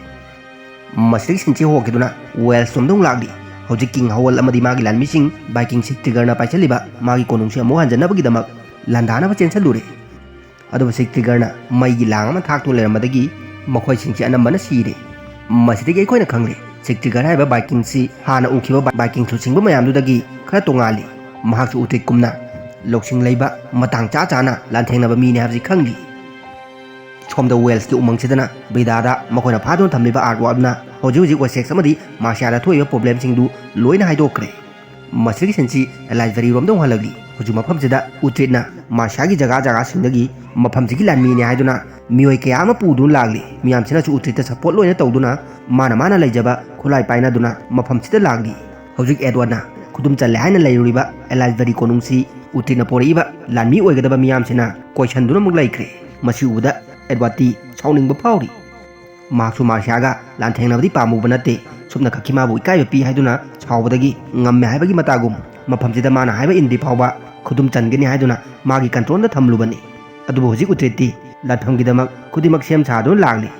ꯃꯁꯤꯗꯒꯤ ꯁꯤꯟꯁꯤ ꯍꯣꯡꯈꯤꯗꯨꯅ ꯋꯦꯜꯁ ꯂꯣꯝꯗ ꯑꯃꯨꯛ ꯂꯥꯛꯂꯤ꯫ ꯍꯧꯖꯤꯛ ꯀꯤꯡ ꯍꯋꯜ ꯑꯃꯗꯤ ꯃꯥꯒꯤ ꯂꯥꯟꯃꯤꯁꯤꯡ ꯚꯥꯏꯀꯤꯡ ꯁꯤꯛ ꯇ꯭ꯔꯤꯒꯔꯅ ꯄꯥꯏꯁꯤꯜꯂꯤꯕ ꯃꯥꯒꯤ ꯀꯣꯅꯨꯡꯁꯤ ꯑꯃꯨꯛ ꯍꯟꯖꯟꯅꯕꯒꯤꯗꯃꯛ ꯂꯥꯟꯗꯥꯅꯕ ꯆꯦꯟꯁꯤꯜꯂꯨꯔꯦ꯫ ꯑꯗꯨꯕꯨ ꯁꯤꯛ ꯇ꯭ꯔꯤꯒꯔꯅ ꯃꯩꯒꯤ ꯂꯥꯡ ꯑꯃ ꯊꯥꯛꯇꯨꯅ ꯂꯩꯔꯝꯕꯗꯒꯤ ꯃꯈꯣꯏꯁꯤꯡꯁꯤ ꯑꯅꯝꯕꯅ ꯁꯤꯔꯦ꯫ ꯃꯁꯤꯗꯒꯤ ꯑꯩꯈꯣꯏꯅ ꯈꯪꯂꯦ, ꯁꯤꯛꯇꯤꯒꯔ ꯍꯥꯏꯕ ꯕꯥꯏꯀꯤꯡꯁꯤ ꯍꯥꯟꯅ ꯎꯈꯤꯕ ꯕꯥꯏꯀꯤꯡ ꯊꯨꯁꯤꯡꯕ ꯃꯌꯥꯝꯗꯨꯗꯒꯤ ꯈꯔ ꯇꯣꯉꯥꯜꯂꯤ꯫ ꯃꯍꯥꯛꯁꯨ ꯎꯇ꯭ꯔꯤꯠꯀꯨꯝꯅ ꯂꯧꯁꯤꯡ ꯂꯩꯕ, ꯃꯇꯥꯡ ꯆꯥ ꯆꯥꯅ ꯂꯥꯟꯊꯦꯡꯅꯕ ꯃꯤꯅꯤ ꯍꯥꯏꯕꯁꯤ ꯈꯪꯂꯤ꯫ ꯁꯣꯝꯗ ꯋꯦꯜꯁꯀꯤ ꯎꯃꯪꯁꯤꯗꯅ ꯕꯤꯗꯥꯗ ꯃꯈꯣꯏꯅ ꯐꯥꯗꯨꯅ ꯊꯝꯂꯤꯕ ꯑꯥꯔꯠꯋꯥꯔꯛꯅ ꯍꯧꯖꯤꯛ ꯍꯧꯖꯤꯛ ꯋꯦꯁꯦꯛꯁ ꯑꯃꯗꯤ ꯃꯥꯔꯁꯤꯌꯥꯗ ꯊꯣꯛꯏꯕ ꯄ꯭ꯔꯣꯕ꯭ꯂꯦꯝꯁꯤꯡꯗꯨ ꯂꯣꯏꯅ ꯍꯥꯏꯗꯣꯛꯈ꯭ꯔꯦ꯫ ꯃꯁꯤꯗꯒꯤ ꯁꯤꯟꯁꯤ ꯂꯥꯏꯕ꯭ꯔꯦꯔꯤ ꯔꯣꯝꯗ ꯑꯃꯨꯛ ꯍꯜꯂꯛꯂꯤ꯫ ꯍꯧꯖꯤꯛ ꯃꯐꯝꯁꯤꯗ ꯎꯇ꯭ꯔꯤꯠꯅ ꯃꯥꯔꯁꯤꯌꯥꯒꯤ ꯖꯒꯥ ꯖꯒꯥꯁꯤꯡꯗꯒꯤ ꯃꯐꯝꯁꯤꯒꯤ ꯂꯥꯟꯃꯤꯅꯤ ꯍꯥꯏꯗꯨꯅ ꯃꯤꯑꯣꯏ ꯀꯌꯥ ꯑꯃ ꯄꯨꯗꯨꯅ ꯂꯥꯛꯂꯤ꯫ ꯃꯤꯌꯥꯝꯁꯤꯅꯁꯨ ꯎꯇ꯭ꯔꯤꯠꯇ ꯁꯄꯣꯔꯠ ꯂꯣꯏꯅ ꯇꯧꯗꯨꯅ ꯃꯥꯅ ꯃꯥꯅ ꯂꯩꯖꯕ ꯈꯨꯠꯂꯥꯏ ꯄꯥꯏꯅꯗꯨꯅ ꯃꯐꯝꯁꯤꯗ ꯂꯥꯛꯂꯤ꯫ ꯍꯧꯖꯤꯛ ꯑꯦꯗꯋꯥꯔꯗꯅ ꯈꯨꯗꯨꯝ ꯆꯜꯂꯦ ꯍꯥꯏꯅ ꯂꯩꯔꯨꯔꯤꯕ ꯑꯦꯂꯥꯏꯁꯕꯔꯤ ꯀꯣꯅꯨꯡꯁꯤ ꯎꯇ꯭ꯔꯤꯠꯅ ꯄꯣꯔꯛꯏꯕ ꯂꯥꯟꯃꯤ ꯑꯣꯏꯒꯗꯕ ꯃꯤꯌꯥꯝꯁꯤꯅ ꯀꯣꯏꯁꯟꯗꯨꯅ ꯑꯃꯨꯛ ꯂꯩꯈ꯭ꯔꯦ꯫ ꯃꯁꯤ ꯎꯕꯗ ꯑꯦꯗꯋꯥꯔꯗꯇꯤ ꯁꯥꯎꯅꯤꯡꯕ ꯐꯥꯎꯔꯤ꯫ ꯃꯍꯥꯛꯁꯨ ꯃꯥꯔꯁꯤꯌꯥꯒ ꯂꯥꯟꯊꯦꯡꯅꯕꯗꯤ ꯄꯥꯝꯃꯨꯕ ꯅꯠꯇꯦ꯫ ꯁꯨꯞꯅ ꯈꯛꯀꯤ ꯃꯥꯕꯨ ꯏꯀꯥꯏꯕ ꯄꯤ ꯍꯥꯏꯗꯨꯅ ꯁꯥꯎꯕꯗꯒꯤ ꯉꯝꯃꯦ ꯍꯥꯏꯕꯒꯤ ꯃꯇꯥꯒꯨꯝ ꯃꯐꯝꯁꯤꯗ ꯃꯥꯅ ꯍꯥꯏꯕ ꯏꯟꯗ꯭ꯔꯤ ꯐꯥꯎꯕ ꯈꯨꯗꯨꯝ ꯆꯟꯒꯅꯤ ꯍꯥꯏꯗꯨꯅ ꯃꯥꯒꯤ ꯀꯟꯇ꯭ꯔꯣꯜꯗ ꯊꯝꯂꯨꯕꯅꯤ꯫ ꯑꯗꯨꯕꯨ ꯍꯧꯖꯤꯛ ꯎꯇ꯭ꯔꯤꯠꯇꯤ ꯂꯥꯟꯐꯝꯒꯤꯗꯃꯛ ꯈꯨꯗꯤꯡꯃꯛ ꯁꯦꯝ ꯁꯥꯗꯨꯅ ꯂꯥꯛꯂꯤ꯫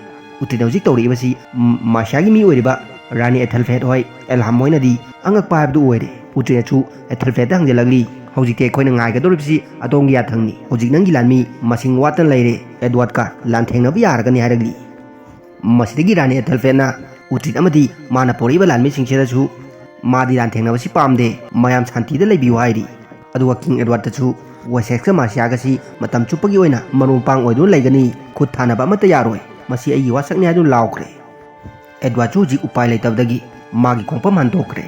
ꯎꯇ꯭ꯔꯤꯠꯅ ꯍꯧꯖꯤꯛ ꯇꯧꯔꯛꯏꯕꯁꯤ ꯃ-, ꯃꯥꯔꯁꯤꯌꯥꯒꯤ ꯃꯤ ꯑꯣꯏꯔꯤꯕ ꯔꯥꯅꯤ ꯑꯦꯊꯦꯜꯐꯦꯠ ꯍꯣꯏ, ꯑꯦꯜꯍꯥꯝ ꯍꯣꯏꯅꯗꯤ ꯑꯉꯛꯄ ꯍꯥꯏꯕꯗꯨ ꯑꯣꯏꯔꯦ꯫ ꯎꯇ꯭ꯔꯤꯠꯅꯁꯨ ꯑꯦꯊꯦꯜꯐꯦꯠꯇ ꯍꯪꯖꯜꯂꯛꯂꯤ, "ꯍꯧꯖꯤꯛꯇꯤ ꯑꯩꯈꯣꯏꯅ ꯉꯥꯏꯒꯗꯧꯔꯤꯕꯁꯤ ꯑꯗꯣꯝꯒꯤ ꯌꯥꯊꯪꯅꯤ꯫ ꯍꯧꯖꯤꯛ ꯅꯪꯒꯤ ꯂꯥꯟꯃꯤ ꯃꯁꯤꯡ ꯋꯥꯠꯇꯅ ꯂꯩꯔꯦ꯫ ꯑꯦꯗꯋꯥꯔꯗꯀ ꯂꯥꯟꯊꯦꯡꯅꯕ ꯌꯥꯔꯒꯅꯤ" ꯍꯥꯏꯔꯛꯂꯤ꯫ ꯃꯁꯤꯗꯒꯤ ꯔꯥꯅꯤ ꯑꯦꯊꯦꯜꯐꯦꯠꯅ ꯎꯇ꯭ꯔꯤꯠ ꯑꯃꯗꯤ ꯃꯥꯅ ꯄꯣꯔꯛꯏꯕ ꯂꯥꯟꯃꯤꯁꯤꯡꯁꯤꯗꯁꯨ ꯃꯥꯗꯤ ꯂꯥꯟꯊꯦꯡꯅꯕꯁꯤ ꯄꯥꯝꯗꯦ, ꯃꯌꯥꯝ ꯁꯥꯟꯇꯤꯗ ꯂꯩꯕꯤꯌꯨ ꯍꯥꯏꯔꯤ꯫ ꯑꯗꯨꯒ ꯀꯤꯡ ꯑꯦꯗꯋꯥꯔꯗꯇꯁꯨ ꯋꯦꯁꯦꯛꯁꯀ ꯃꯥꯔꯁꯤꯌꯥꯒꯁꯤ ꯃꯇꯝ ꯆꯨꯞꯄꯒꯤ ꯑꯣꯏꯅ ꯃꯔꯨꯞ ꯃꯄꯥꯡ ꯑꯣꯏꯗꯨꯅ ꯂꯩꯒꯅꯤ, ꯈꯨꯠ ꯊꯥꯅꯕ ꯑꯃꯠꯇ ꯌꯥꯔꯣꯏ, ꯃꯁꯤ ꯑꯩꯒꯤ ꯋꯥꯁꯛꯅꯤ ꯍꯥꯏꯗꯨꯅ ꯂꯥꯎꯈ꯭ꯔꯦ꯫ ꯑꯦꯗꯋꯥꯔꯗꯁꯨ ꯍꯧꯖꯤꯛ ꯎꯄꯥꯏ ꯂꯩꯇꯕꯗꯒꯤ ꯃꯥꯒꯤ ꯈꯣꯡꯐꯝ ꯍꯟꯗꯣꯛꯈ꯭ꯔꯦ꯫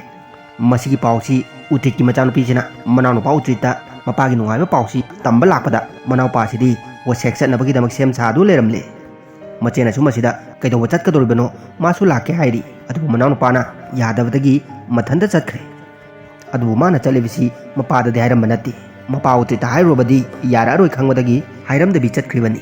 ꯃꯁꯤꯒꯤ ꯄꯥꯎꯁꯤ ꯎꯇ꯭ꯔꯤꯠꯀꯤ ꯃꯆꯥꯅꯨꯄꯤꯁꯤꯅ ꯃꯅꯥꯎꯅꯨꯄꯥ ꯎꯇ꯭ꯔꯤꯠꯇ ꯃꯄꯥꯒꯤ ꯅꯨꯡꯉꯥꯏꯕ ꯄꯥꯎꯁꯤ ꯇꯝꯕ ꯂꯥꯛꯄꯗ ꯃꯅꯥꯎꯄꯥꯁꯤꯗꯤ ꯋꯦꯁꯦꯛꯁ ꯆꯠꯅꯕꯒꯤꯗꯃꯛ ꯁꯦꯝ ꯁꯥꯗꯨꯅ ꯂꯩꯔꯝꯂꯦ꯫ ꯃꯆꯦꯅꯁꯨ ꯃꯁꯤꯗ "ꯀꯩꯗꯧꯕ ꯆꯠꯀꯗꯧꯔꯤꯕꯅꯣ? ꯃꯥꯁꯨ ꯂꯥꯛꯀꯦ" ꯍꯥꯏꯔꯤ꯫ ꯑꯗꯨꯕꯨ ꯃꯅꯥꯎꯅꯨꯄꯥꯅ ꯌꯥꯗꯕꯗꯒꯤ ꯃꯊꯟꯇ ꯆꯠꯈ꯭ꯔꯦ꯫ ꯑꯗꯨꯕꯨ ꯃꯥꯅ ꯆꯠꯂꯤꯕꯁꯤ ꯃꯄꯥꯗꯗꯤ ꯍꯥꯏꯔꯝꯕ ꯅꯠꯇꯦ꯫ ꯃꯄꯥ ꯎꯇ꯭ꯔꯤꯠꯇ ꯍꯥꯏꯔꯨꯔꯕꯗꯤ ꯌꯥꯔꯛꯑꯔꯣꯏ ꯈꯪꯕꯗꯒꯤ ꯍꯥꯏꯔꯝꯗꯕꯤ ꯆꯠꯈ꯭ꯔꯤꯕꯅꯤ꯫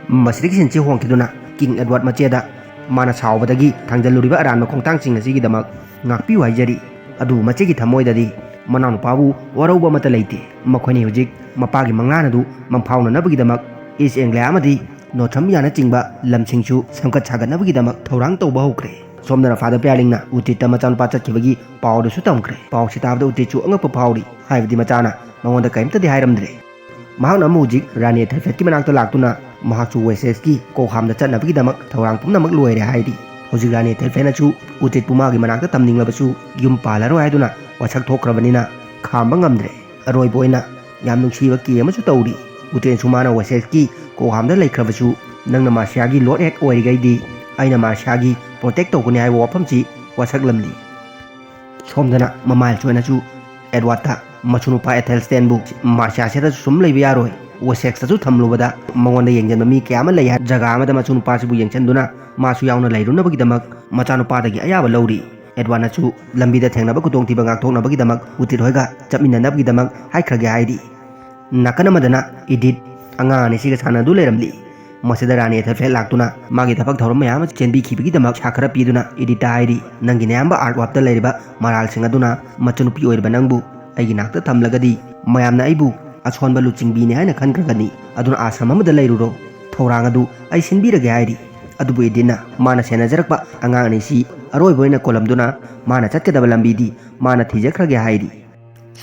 ꯃꯁꯤꯗꯒꯤ ꯁꯤꯟꯁꯤ ꯍꯣꯡꯈꯤꯗꯨꯅ ꯀꯤꯡ ꯑꯦꯗꯋꯥꯔꯗ ꯃꯆꯦꯗ ꯃꯥꯅ ꯁꯥꯎꯕꯗꯒꯤ ꯊꯥꯡꯖꯜꯂꯨꯔꯤꯕ ꯑꯔꯥꯟꯕ ꯈꯣꯡꯊꯥꯡꯁꯤꯡ ꯑꯁꯤꯒꯤꯗꯃꯛ ꯉꯥꯛꯄꯤꯌꯨ ꯍꯥꯏꯖꯔꯤ꯫ ꯑꯗꯨꯕꯨ ꯃꯆꯦꯒꯤ ꯊꯃꯣꯏꯗꯗꯤ ꯃꯅꯥꯎꯅꯨꯄꯥꯕꯨ ꯋꯥꯔꯧꯕ ꯑꯃꯠꯇ ꯂꯩꯇꯦ꯫ ꯃꯈꯣꯏꯅꯤ ꯍꯧꯖꯤꯛ ꯃꯄꯥꯒꯤ ꯃꯪꯂꯥꯟ ꯑꯗꯨ ꯃꯪꯐꯥꯎꯅꯅꯕꯒꯤꯗꯃꯛ ꯏꯁ ꯑꯦꯡꯒ꯭ꯂꯤꯌꯥ ꯑꯃꯗꯤ ꯅꯣꯔꯊꯝꯕꯤꯌꯥꯅꯆꯤꯡꯕ ꯂꯝꯁꯤꯡꯁꯨ ꯁꯦꯝꯒꯠ ꯁꯥꯒꯠꯅꯕꯒꯤꯗꯃꯛ ꯊꯧꯔꯥꯡ ꯇꯧꯕ ꯍꯧꯈ꯭ꯔꯦ꯫ ꯁꯣꯝꯗꯅ ꯐꯥꯗꯔ ꯄꯤꯌꯥꯔꯂꯤꯡꯅ ꯎꯇ꯭ꯔꯤꯠꯇ ꯃꯆꯥꯅꯨꯄꯥ ꯆꯠꯈꯤꯕꯒꯤ ꯄꯥꯎ ꯑꯗꯨꯁꯨ ꯇꯝꯈ꯭ꯔꯦ꯫ ꯄꯥꯎꯁꯤ ꯇꯥꯕꯗ ꯎꯇ꯭ꯔꯤꯠꯁꯨ ꯑꯉꯛꯄ ꯐꯥꯎꯔꯤ꯫ ꯍꯥꯏꯕꯗꯤ ꯃꯆꯥꯅ ꯃꯉꯣꯟꯗ ꯀꯔꯤꯝꯇꯗꯤ ꯍꯥꯏꯔꯝꯗ꯭ꯔꯦ꯫ ꯃꯍꯥꯛꯅ ꯑꯃꯨꯛ ꯍꯧꯖꯤꯛ ꯔꯥꯅꯤ ꯑꯦꯊꯦꯜꯐꯦꯠꯀꯤ ꯃꯅꯥꯛꯇ ꯂꯥꯛꯇꯨꯅ ꯃꯍꯥꯛꯁꯨ ꯋꯦꯁꯦꯛꯁꯀꯤ ꯀꯧꯈꯥꯝꯗ ꯆꯠꯅꯕꯒꯤꯗꯃꯛ ꯊꯧꯔꯥꯡ ꯄꯨꯝꯅꯃꯛ ꯂꯣꯏꯔꯦ ꯍꯥꯏꯔꯤ꯫ ꯍꯧꯖꯤꯛ ꯔꯥꯅꯤ ꯊꯦꯜꯐꯦꯅꯁꯨ ꯎꯇꯤꯠꯄꯨ ꯃꯥꯒꯤ ꯃꯅꯥꯛꯇ ꯇꯝꯅꯤꯡꯂꯕꯁꯨ ꯌꯨꯝ ꯄꯥꯜꯂꯔꯣꯏ ꯍꯥꯏꯗꯨꯅ ꯋꯥꯁꯛ ꯊꯣꯛꯈ꯭ꯔꯕꯅꯤꯅ ꯈꯥꯝꯕ ꯉꯝꯗ꯭ꯔꯦ꯫ ꯑꯔꯣꯏꯕ ꯑꯣꯏꯅ ꯌꯥꯝ ꯅꯨꯡꯁꯤꯕ ꯀꯦ ꯑꯃꯁꯨ ꯇꯧꯔꯤ꯫ ꯎꯇꯦꯟꯁꯨ ꯃꯥꯅ ꯋꯦꯁꯦꯛꯁꯀꯤ ꯀꯣꯍꯥꯝꯗ ꯂꯩꯈ꯭ꯔꯕꯁꯨ ꯅꯪꯅ ꯃꯥꯔꯁꯤꯌꯥꯒꯤ ꯂꯣꯔꯗ ꯍꯦꯛ ꯑꯣꯏꯔꯤꯈꯩꯗꯤ ꯑꯩꯅ ꯃꯥꯔꯁꯤꯌꯥꯒꯤ ꯄ꯭ꯔꯣꯇꯦꯛ ꯇꯧꯒꯅꯤ ꯍꯥꯏꯕ ꯋꯥꯐꯝꯁꯤ ꯋꯥꯁꯛꯂꯝꯂꯤ꯫ ꯁꯣꯝꯗꯅ ꯃꯃꯥꯏꯜ ꯆꯣꯏꯅꯁꯨ ꯑꯦꯗꯋꯥꯔꯗꯇ ꯃꯆꯨꯅꯨꯄꯥ ꯑꯦꯊꯦꯜꯁꯇꯦꯟꯕꯨ ꯃꯥꯔꯁꯤꯌꯥꯁꯤꯗꯁꯨ ꯁꯨꯝ ꯂꯩꯕ ꯌꯥꯔꯣꯏ, ꯋꯦꯁꯦꯛꯁꯇꯁꯨ ꯊꯝꯂꯨꯕꯗ ꯃꯉꯣꯟꯗ ꯌꯦꯡꯁꯤꯟꯕ ꯃꯤ ꯀꯌꯥ ꯑꯃ ꯂꯩ ꯍꯥꯏ ꯖꯒꯥ ꯑꯃꯗ ꯃꯆꯨꯅꯨꯄꯥꯁꯤꯕꯨ ꯌꯦꯡꯁꯤꯟꯗꯨꯅ ꯃꯥꯁꯨ ꯌꯥꯎꯅ ꯂꯩꯔꯨꯅꯕꯒꯤꯗꯃꯛ ꯃꯆꯥꯅꯨꯄꯥꯗꯒꯤ ꯑꯌꯥꯕ ꯂꯧꯔꯤ꯫ ꯑꯦꯗꯋꯥꯔꯗꯅꯁꯨ ꯂꯝꯕꯤꯗ ꯊꯦꯡꯅꯕ ꯈꯨꯗꯣꯡꯊꯤꯕ ꯉꯥꯛꯊꯣꯛꯅꯕꯒꯤꯗꯃꯛ ꯎꯇꯤꯠ ꯍꯣꯏꯒ ꯆꯠꯃꯤꯟꯅꯅꯕꯒꯤꯗꯃꯛ ꯍꯥꯏꯈ꯭ꯔꯒꯦ ꯍꯥꯏꯔꯤ꯫ ꯅꯥꯀꯟ ꯑꯃꯗꯅ ꯏꯗꯤꯠ ꯑꯉꯥꯡ ꯑꯅꯤꯁꯤꯒ ꯁꯥꯟꯅꯗꯨ ꯂꯩꯔꯝꯂꯤ꯫ ꯃꯁꯤꯗ ꯔꯥꯅꯤ ꯑꯦꯊꯦꯜꯐꯦꯠ ꯂꯥꯛꯇꯨꯅ ꯃꯥꯒꯤ ꯊꯕꯛ ꯊꯧꯔꯝ ꯃꯌꯥꯝ ꯑꯃ ꯆꯦꯟꯕꯤꯈꯤꯕꯒꯤꯗꯃꯛ ꯄꯩꯁꯥ ꯈꯔ ꯄꯤꯗꯨꯅ ꯏꯗꯤꯠꯇ ꯍꯥꯏꯔꯤ, "ꯅꯪꯒꯤ ꯅꯌꯥꯝꯕ ꯑꯥꯔꯠꯋꯥꯞꯇ ꯂꯩꯔꯤꯕ ꯃꯔꯥꯜꯁꯤꯡ ꯑꯗꯨꯅ ꯃꯆꯟꯅꯨꯄꯤ ꯑꯣꯏꯔꯤꯕ ꯅꯪꯕꯨ ꯑꯩꯒꯤ ꯅꯥꯛꯇ ꯊꯝꯂꯒꯗꯤ ꯃꯌꯥꯝꯅ ꯑꯩꯕꯨ ꯑꯁꯣꯟꯕ ꯂꯨꯆꯤꯡꯕꯤꯅꯤ ꯍꯥꯏꯅ ꯈꯟꯈ꯭ꯔꯒꯅꯤ꯫ ꯑꯗꯨꯅ ꯑꯥꯁ꯭ꯔꯝ ꯑꯃꯗ ꯂꯩꯔꯨꯔꯣ, ꯊꯧꯔꯥꯡ ꯑꯗꯨ ꯑꯩ ꯁꯤꯟꯕꯤꯔꯒꯦ" ꯍꯥꯏꯔꯤ꯫ ꯑꯗꯨꯕꯨ ꯏꯗꯤꯠꯅ ꯃꯥꯅ ꯁꯦꯟꯅꯖꯔꯛꯄ ꯑꯉꯥꯡ ꯑꯅꯤꯁꯤ ꯑꯔꯣꯏꯕ ꯑꯣꯏꯅ ꯀꯣꯜꯂꯝꯗꯨꯅ ꯃꯥꯅ ꯆꯠꯀꯗꯕ ꯂꯝꯕꯤꯗꯤ ꯃꯥꯅ ꯊꯤꯖꯈ꯭ꯔꯒꯦ ꯍꯥꯏꯔꯤ꯫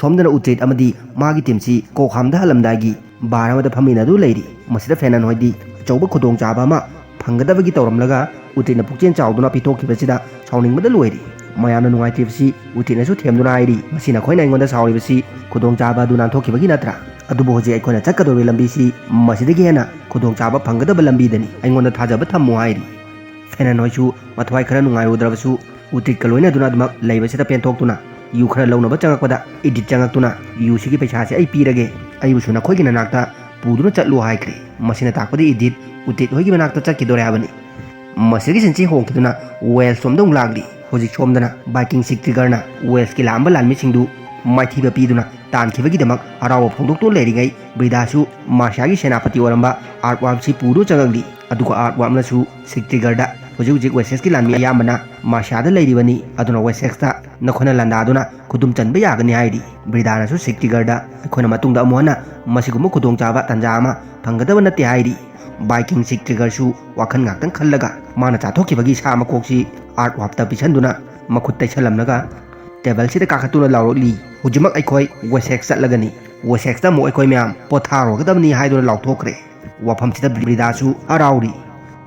ꯁꯣꯝꯗꯅ ꯎꯇ꯭ꯔꯤꯠ ꯑꯃꯗꯤ ꯃꯥꯒꯤ ꯇꯤꯝꯁꯤ ꯀꯣꯛꯍꯥꯝꯗ ꯍꯜꯂꯝꯗꯥꯏꯒꯤ ꯕꯥꯔ ꯑꯃꯗ ꯐꯝꯃꯤꯟꯅꯗꯨ ꯂꯩꯔꯤ꯫ ꯃꯁꯤꯗ ꯐꯦꯅꯟ ꯍꯣꯏꯗꯤ ꯑꯆꯧꯕ ꯈꯨꯗꯣꯡꯆꯥꯕ ꯑꯃ ꯐꯪꯒꯗꯕꯒꯤ ꯇꯧꯔꯝꯂꯒ ꯎꯇ꯭ꯔꯤꯠꯅ ꯄꯨꯛꯆꯦꯜ ꯆꯥꯎꯗꯨꯅ ꯄꯤꯊꯣꯛꯈꯤꯕꯁꯤꯗ ꯁꯥꯎꯅꯤꯡꯕꯗ ꯂꯣꯏꯔꯤ꯫ ꯃꯌꯥꯝꯅ ꯅꯨꯡꯉꯥꯏꯇ꯭ꯔꯤꯕꯁꯤ ꯎꯇ꯭ꯔꯤꯠꯅꯁꯨ ꯊꯦꯝꯗꯨꯅ ꯍꯥꯏꯔꯤ, "ꯃꯁꯤ ꯅꯈꯣꯏꯅ ꯑꯩꯉꯣꯟꯗ ꯁꯥꯎꯔꯤꯕꯁꯤ ꯈꯨꯗꯣꯡꯆꯥꯕ ꯑꯗꯨ ꯅꯥꯟꯊꯣꯛꯈꯤꯕꯒꯤ ꯅꯠꯇ꯭ꯔꯥ? ꯑꯗꯨꯕꯨ ꯍꯧꯖꯤꯛ ꯑꯩꯈꯣꯏꯅ ꯆꯠꯀꯗꯧꯔꯤꯕ ꯂꯝꯕꯤꯁꯤ ꯃꯁꯤꯗꯒꯤ ꯍꯦꯟꯅ ꯈꯨꯗꯣꯡꯆꯥꯕ ꯐꯪꯒꯗꯕ ꯂꯝꯕꯤꯗꯅꯤ꯫ ꯑꯩꯉꯣꯟꯗ ꯊꯥꯖꯕ ꯊꯝꯃꯨ" ꯍꯥꯏꯔꯤ꯫ ꯐꯦꯅꯟ ꯍꯣꯏꯁꯨ ꯃꯊ꯭ꯋꯥꯏ ꯈꯔ ꯅꯨꯡꯉꯥꯏꯔꯨꯗ꯭ꯔꯕꯁꯨ ꯎꯇ꯭ꯔꯤꯠꯀ ꯂꯣꯏꯅꯗꯨꯅ ꯑꯗꯨꯃꯛ ꯂꯩꯕꯁꯤꯗ ꯄꯦꯟꯊꯣꯛꯇꯨꯅ ꯌꯨ ꯈꯔ ꯂꯧꯅꯕ ꯆꯪꯉꯛꯄꯗ ꯏꯗꯤꯠ ꯆꯪꯉꯛꯇꯨꯅ, "ꯌꯨꯁꯤꯒꯤ ꯄꯩꯁꯥꯁꯦ ꯑꯩ ꯄꯤꯔꯒꯦ, ꯑꯩꯕꯨꯁꯨ ꯅꯈꯣꯏꯒꯤ ꯅꯅꯥꯛꯇ ꯄꯨꯗꯨꯅ ꯆꯠꯂꯨ" ꯍꯥꯏꯈ꯭ꯔꯦ꯫ ꯃꯁꯤꯅ ꯇꯥꯛꯄꯗꯤ ꯏꯗꯤꯠ ꯎꯇ꯭ꯔꯤꯠ ꯍꯣꯏꯒꯤ ꯃꯅꯥꯛꯇ ꯆꯠꯈꯤꯗꯣꯔꯦ ꯍꯥꯏꯕꯅꯤ꯫ ꯃꯁꯤꯒꯤ ꯁꯤꯟꯁꯤ ꯍꯣꯡꯈꯤꯗꯨꯅ ꯋꯦꯜꯁ ꯔꯣꯝꯗ ꯑꯃꯨꯛ ꯂꯥꯛꯂꯤ꯫ ꯍꯧꯖꯤꯛ ꯁꯣꯝꯗꯅ ꯚꯥꯏꯀꯤꯡ ꯁꯤꯛ ꯇ꯭ꯔꯤꯒꯔꯅ ꯋꯦꯜꯁꯀꯤ ꯂꯥꯛꯑꯝꯕ ꯂꯥꯟꯃꯤꯁꯤꯡꯗꯨ ꯃꯥꯏꯊꯤꯕ ꯄꯤꯗꯨꯅ ꯇꯥꯟꯈꯤꯕꯒꯤꯗꯃꯛ ꯍꯔꯥꯎꯕ ꯐꯣꯡꯗꯣꯛꯇꯨꯅ ꯂꯩꯔꯤꯉꯩ, ꯕ꯭ꯔꯤꯗꯥꯁꯨ ꯃꯥꯔꯁꯤꯌꯥꯒꯤ ꯁꯦꯅꯥꯄꯇꯤ ꯑꯣꯏꯔꯝꯕ ꯑꯥꯔꯠꯋꯥꯔꯝꯁꯤ ꯄꯨꯗꯨꯅ ꯆꯪꯉꯛꯂꯤ꯫ ꯑꯗꯨꯒ ꯑꯥꯔꯠꯋꯥꯔꯝꯅꯁꯨ ꯁꯤꯛ ꯇ꯭ꯔꯤꯒꯔꯗ ꯍꯧꯖꯤꯛ ꯍꯧꯖꯤꯛ ꯋꯦꯁꯦꯛꯁꯀꯤ ꯂꯥꯟꯃꯤ ꯑꯌꯥꯝꯕꯅ ꯃꯥꯔꯁꯤꯌꯥꯗ ꯂꯩꯔꯤꯕꯅꯤ, ꯑꯗꯨꯅ ꯋꯦꯁꯦꯛꯁꯇ ꯅꯈꯣꯏꯅ ꯂꯥꯟꯗꯥꯗꯨꯅ ꯈꯨꯗꯨꯝ ꯆꯟꯕ ꯌꯥꯒꯅꯤ ꯍꯥꯏꯔꯤ꯫ ꯕ꯭ꯔꯤꯗꯥꯅꯁꯨ ꯁꯤꯛ ꯇ꯭ꯔꯤꯒꯔꯗ, "ꯑꯩꯈꯣꯏꯅ ꯃꯇꯨꯡꯗ ꯑꯃꯨꯛ ꯍꯟꯅ ꯃꯁꯤꯒꯨꯝꯕ ꯈꯨꯗꯣꯡꯆꯥꯕ ꯇꯥꯟꯖꯥ ꯑꯃ ꯐꯪꯒꯗꯕ ꯅꯠꯇꯦ" ꯍꯥꯏꯔꯤ꯫ ꯚꯥꯏꯀꯤꯡ ꯁꯤꯛ ꯇ꯭ꯔꯤꯒꯔꯁꯨ ꯋꯥꯈꯜ ꯉꯥꯛꯇꯪ ꯈꯜꯂꯒ ꯃꯥꯅ ꯆꯥꯊꯣꯛꯈꯤꯕꯒꯤ ꯁꯥ ꯃꯀꯣꯛꯁꯤ ꯑꯥꯔꯠꯋꯥꯔꯝꯇ ꯄꯤꯁꯟꯗꯨꯅ ꯃꯈꯨꯠ ꯇꯩꯁꯜꯂꯝꯂꯒ ꯇꯦꯕꯜꯁꯤꯗ ꯀꯥꯈꯠꯇꯨꯅ ꯂꯥꯎꯔꯛꯂꯤ, "ꯍꯧꯖꯤꯛꯃꯛ ꯑꯩꯈꯣꯏ ꯋꯦꯁꯦꯛꯁ ꯆꯠꯂꯒꯅꯤ꯫ ꯋꯦꯁꯦꯛꯁꯇ ꯑꯃꯨꯛ ꯑꯩꯈꯣꯏ ꯃꯌꯥꯝ ꯄꯣꯊꯥꯔꯨꯒꯗꯕꯅꯤ" ꯍꯥꯏꯗꯨꯅ ꯂꯥꯎꯊꯣꯛꯈ꯭ꯔꯦ꯫ ꯋꯥꯐꯝꯁꯤꯗ ꯕ꯭ꯔꯤꯗꯥꯁꯨ ꯍꯔꯥꯎꯔꯤ꯫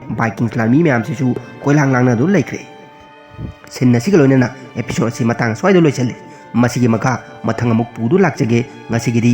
ꯕꯥꯏꯀꯤꯡꯁ ꯂꯥꯟꯃꯤ ꯃꯌꯥꯝꯁꯤꯁꯨ ꯀꯣꯏꯂꯥꯡ ꯂꯥꯡꯅꯗꯨꯅ ꯂꯩꯈ꯭ꯔꯦ꯫ ꯁꯤꯟ ꯑꯁꯤꯒ ꯂꯣꯏꯅꯅ episode ꯑꯁꯤ ꯃꯇꯥꯡ ꯁ꯭ꯋꯥꯏꯗ ꯂꯣꯏꯁꯤꯜꯂꯤ꯫ ꯃꯁꯤꯒꯤ ꯃꯈꯥ ꯃꯊꯪ ꯑꯃꯨꯛ ꯄꯨꯗꯨꯅ ꯂꯥꯛꯆꯒꯦ꯫ ꯉꯁꯤꯒꯤꯗꯤ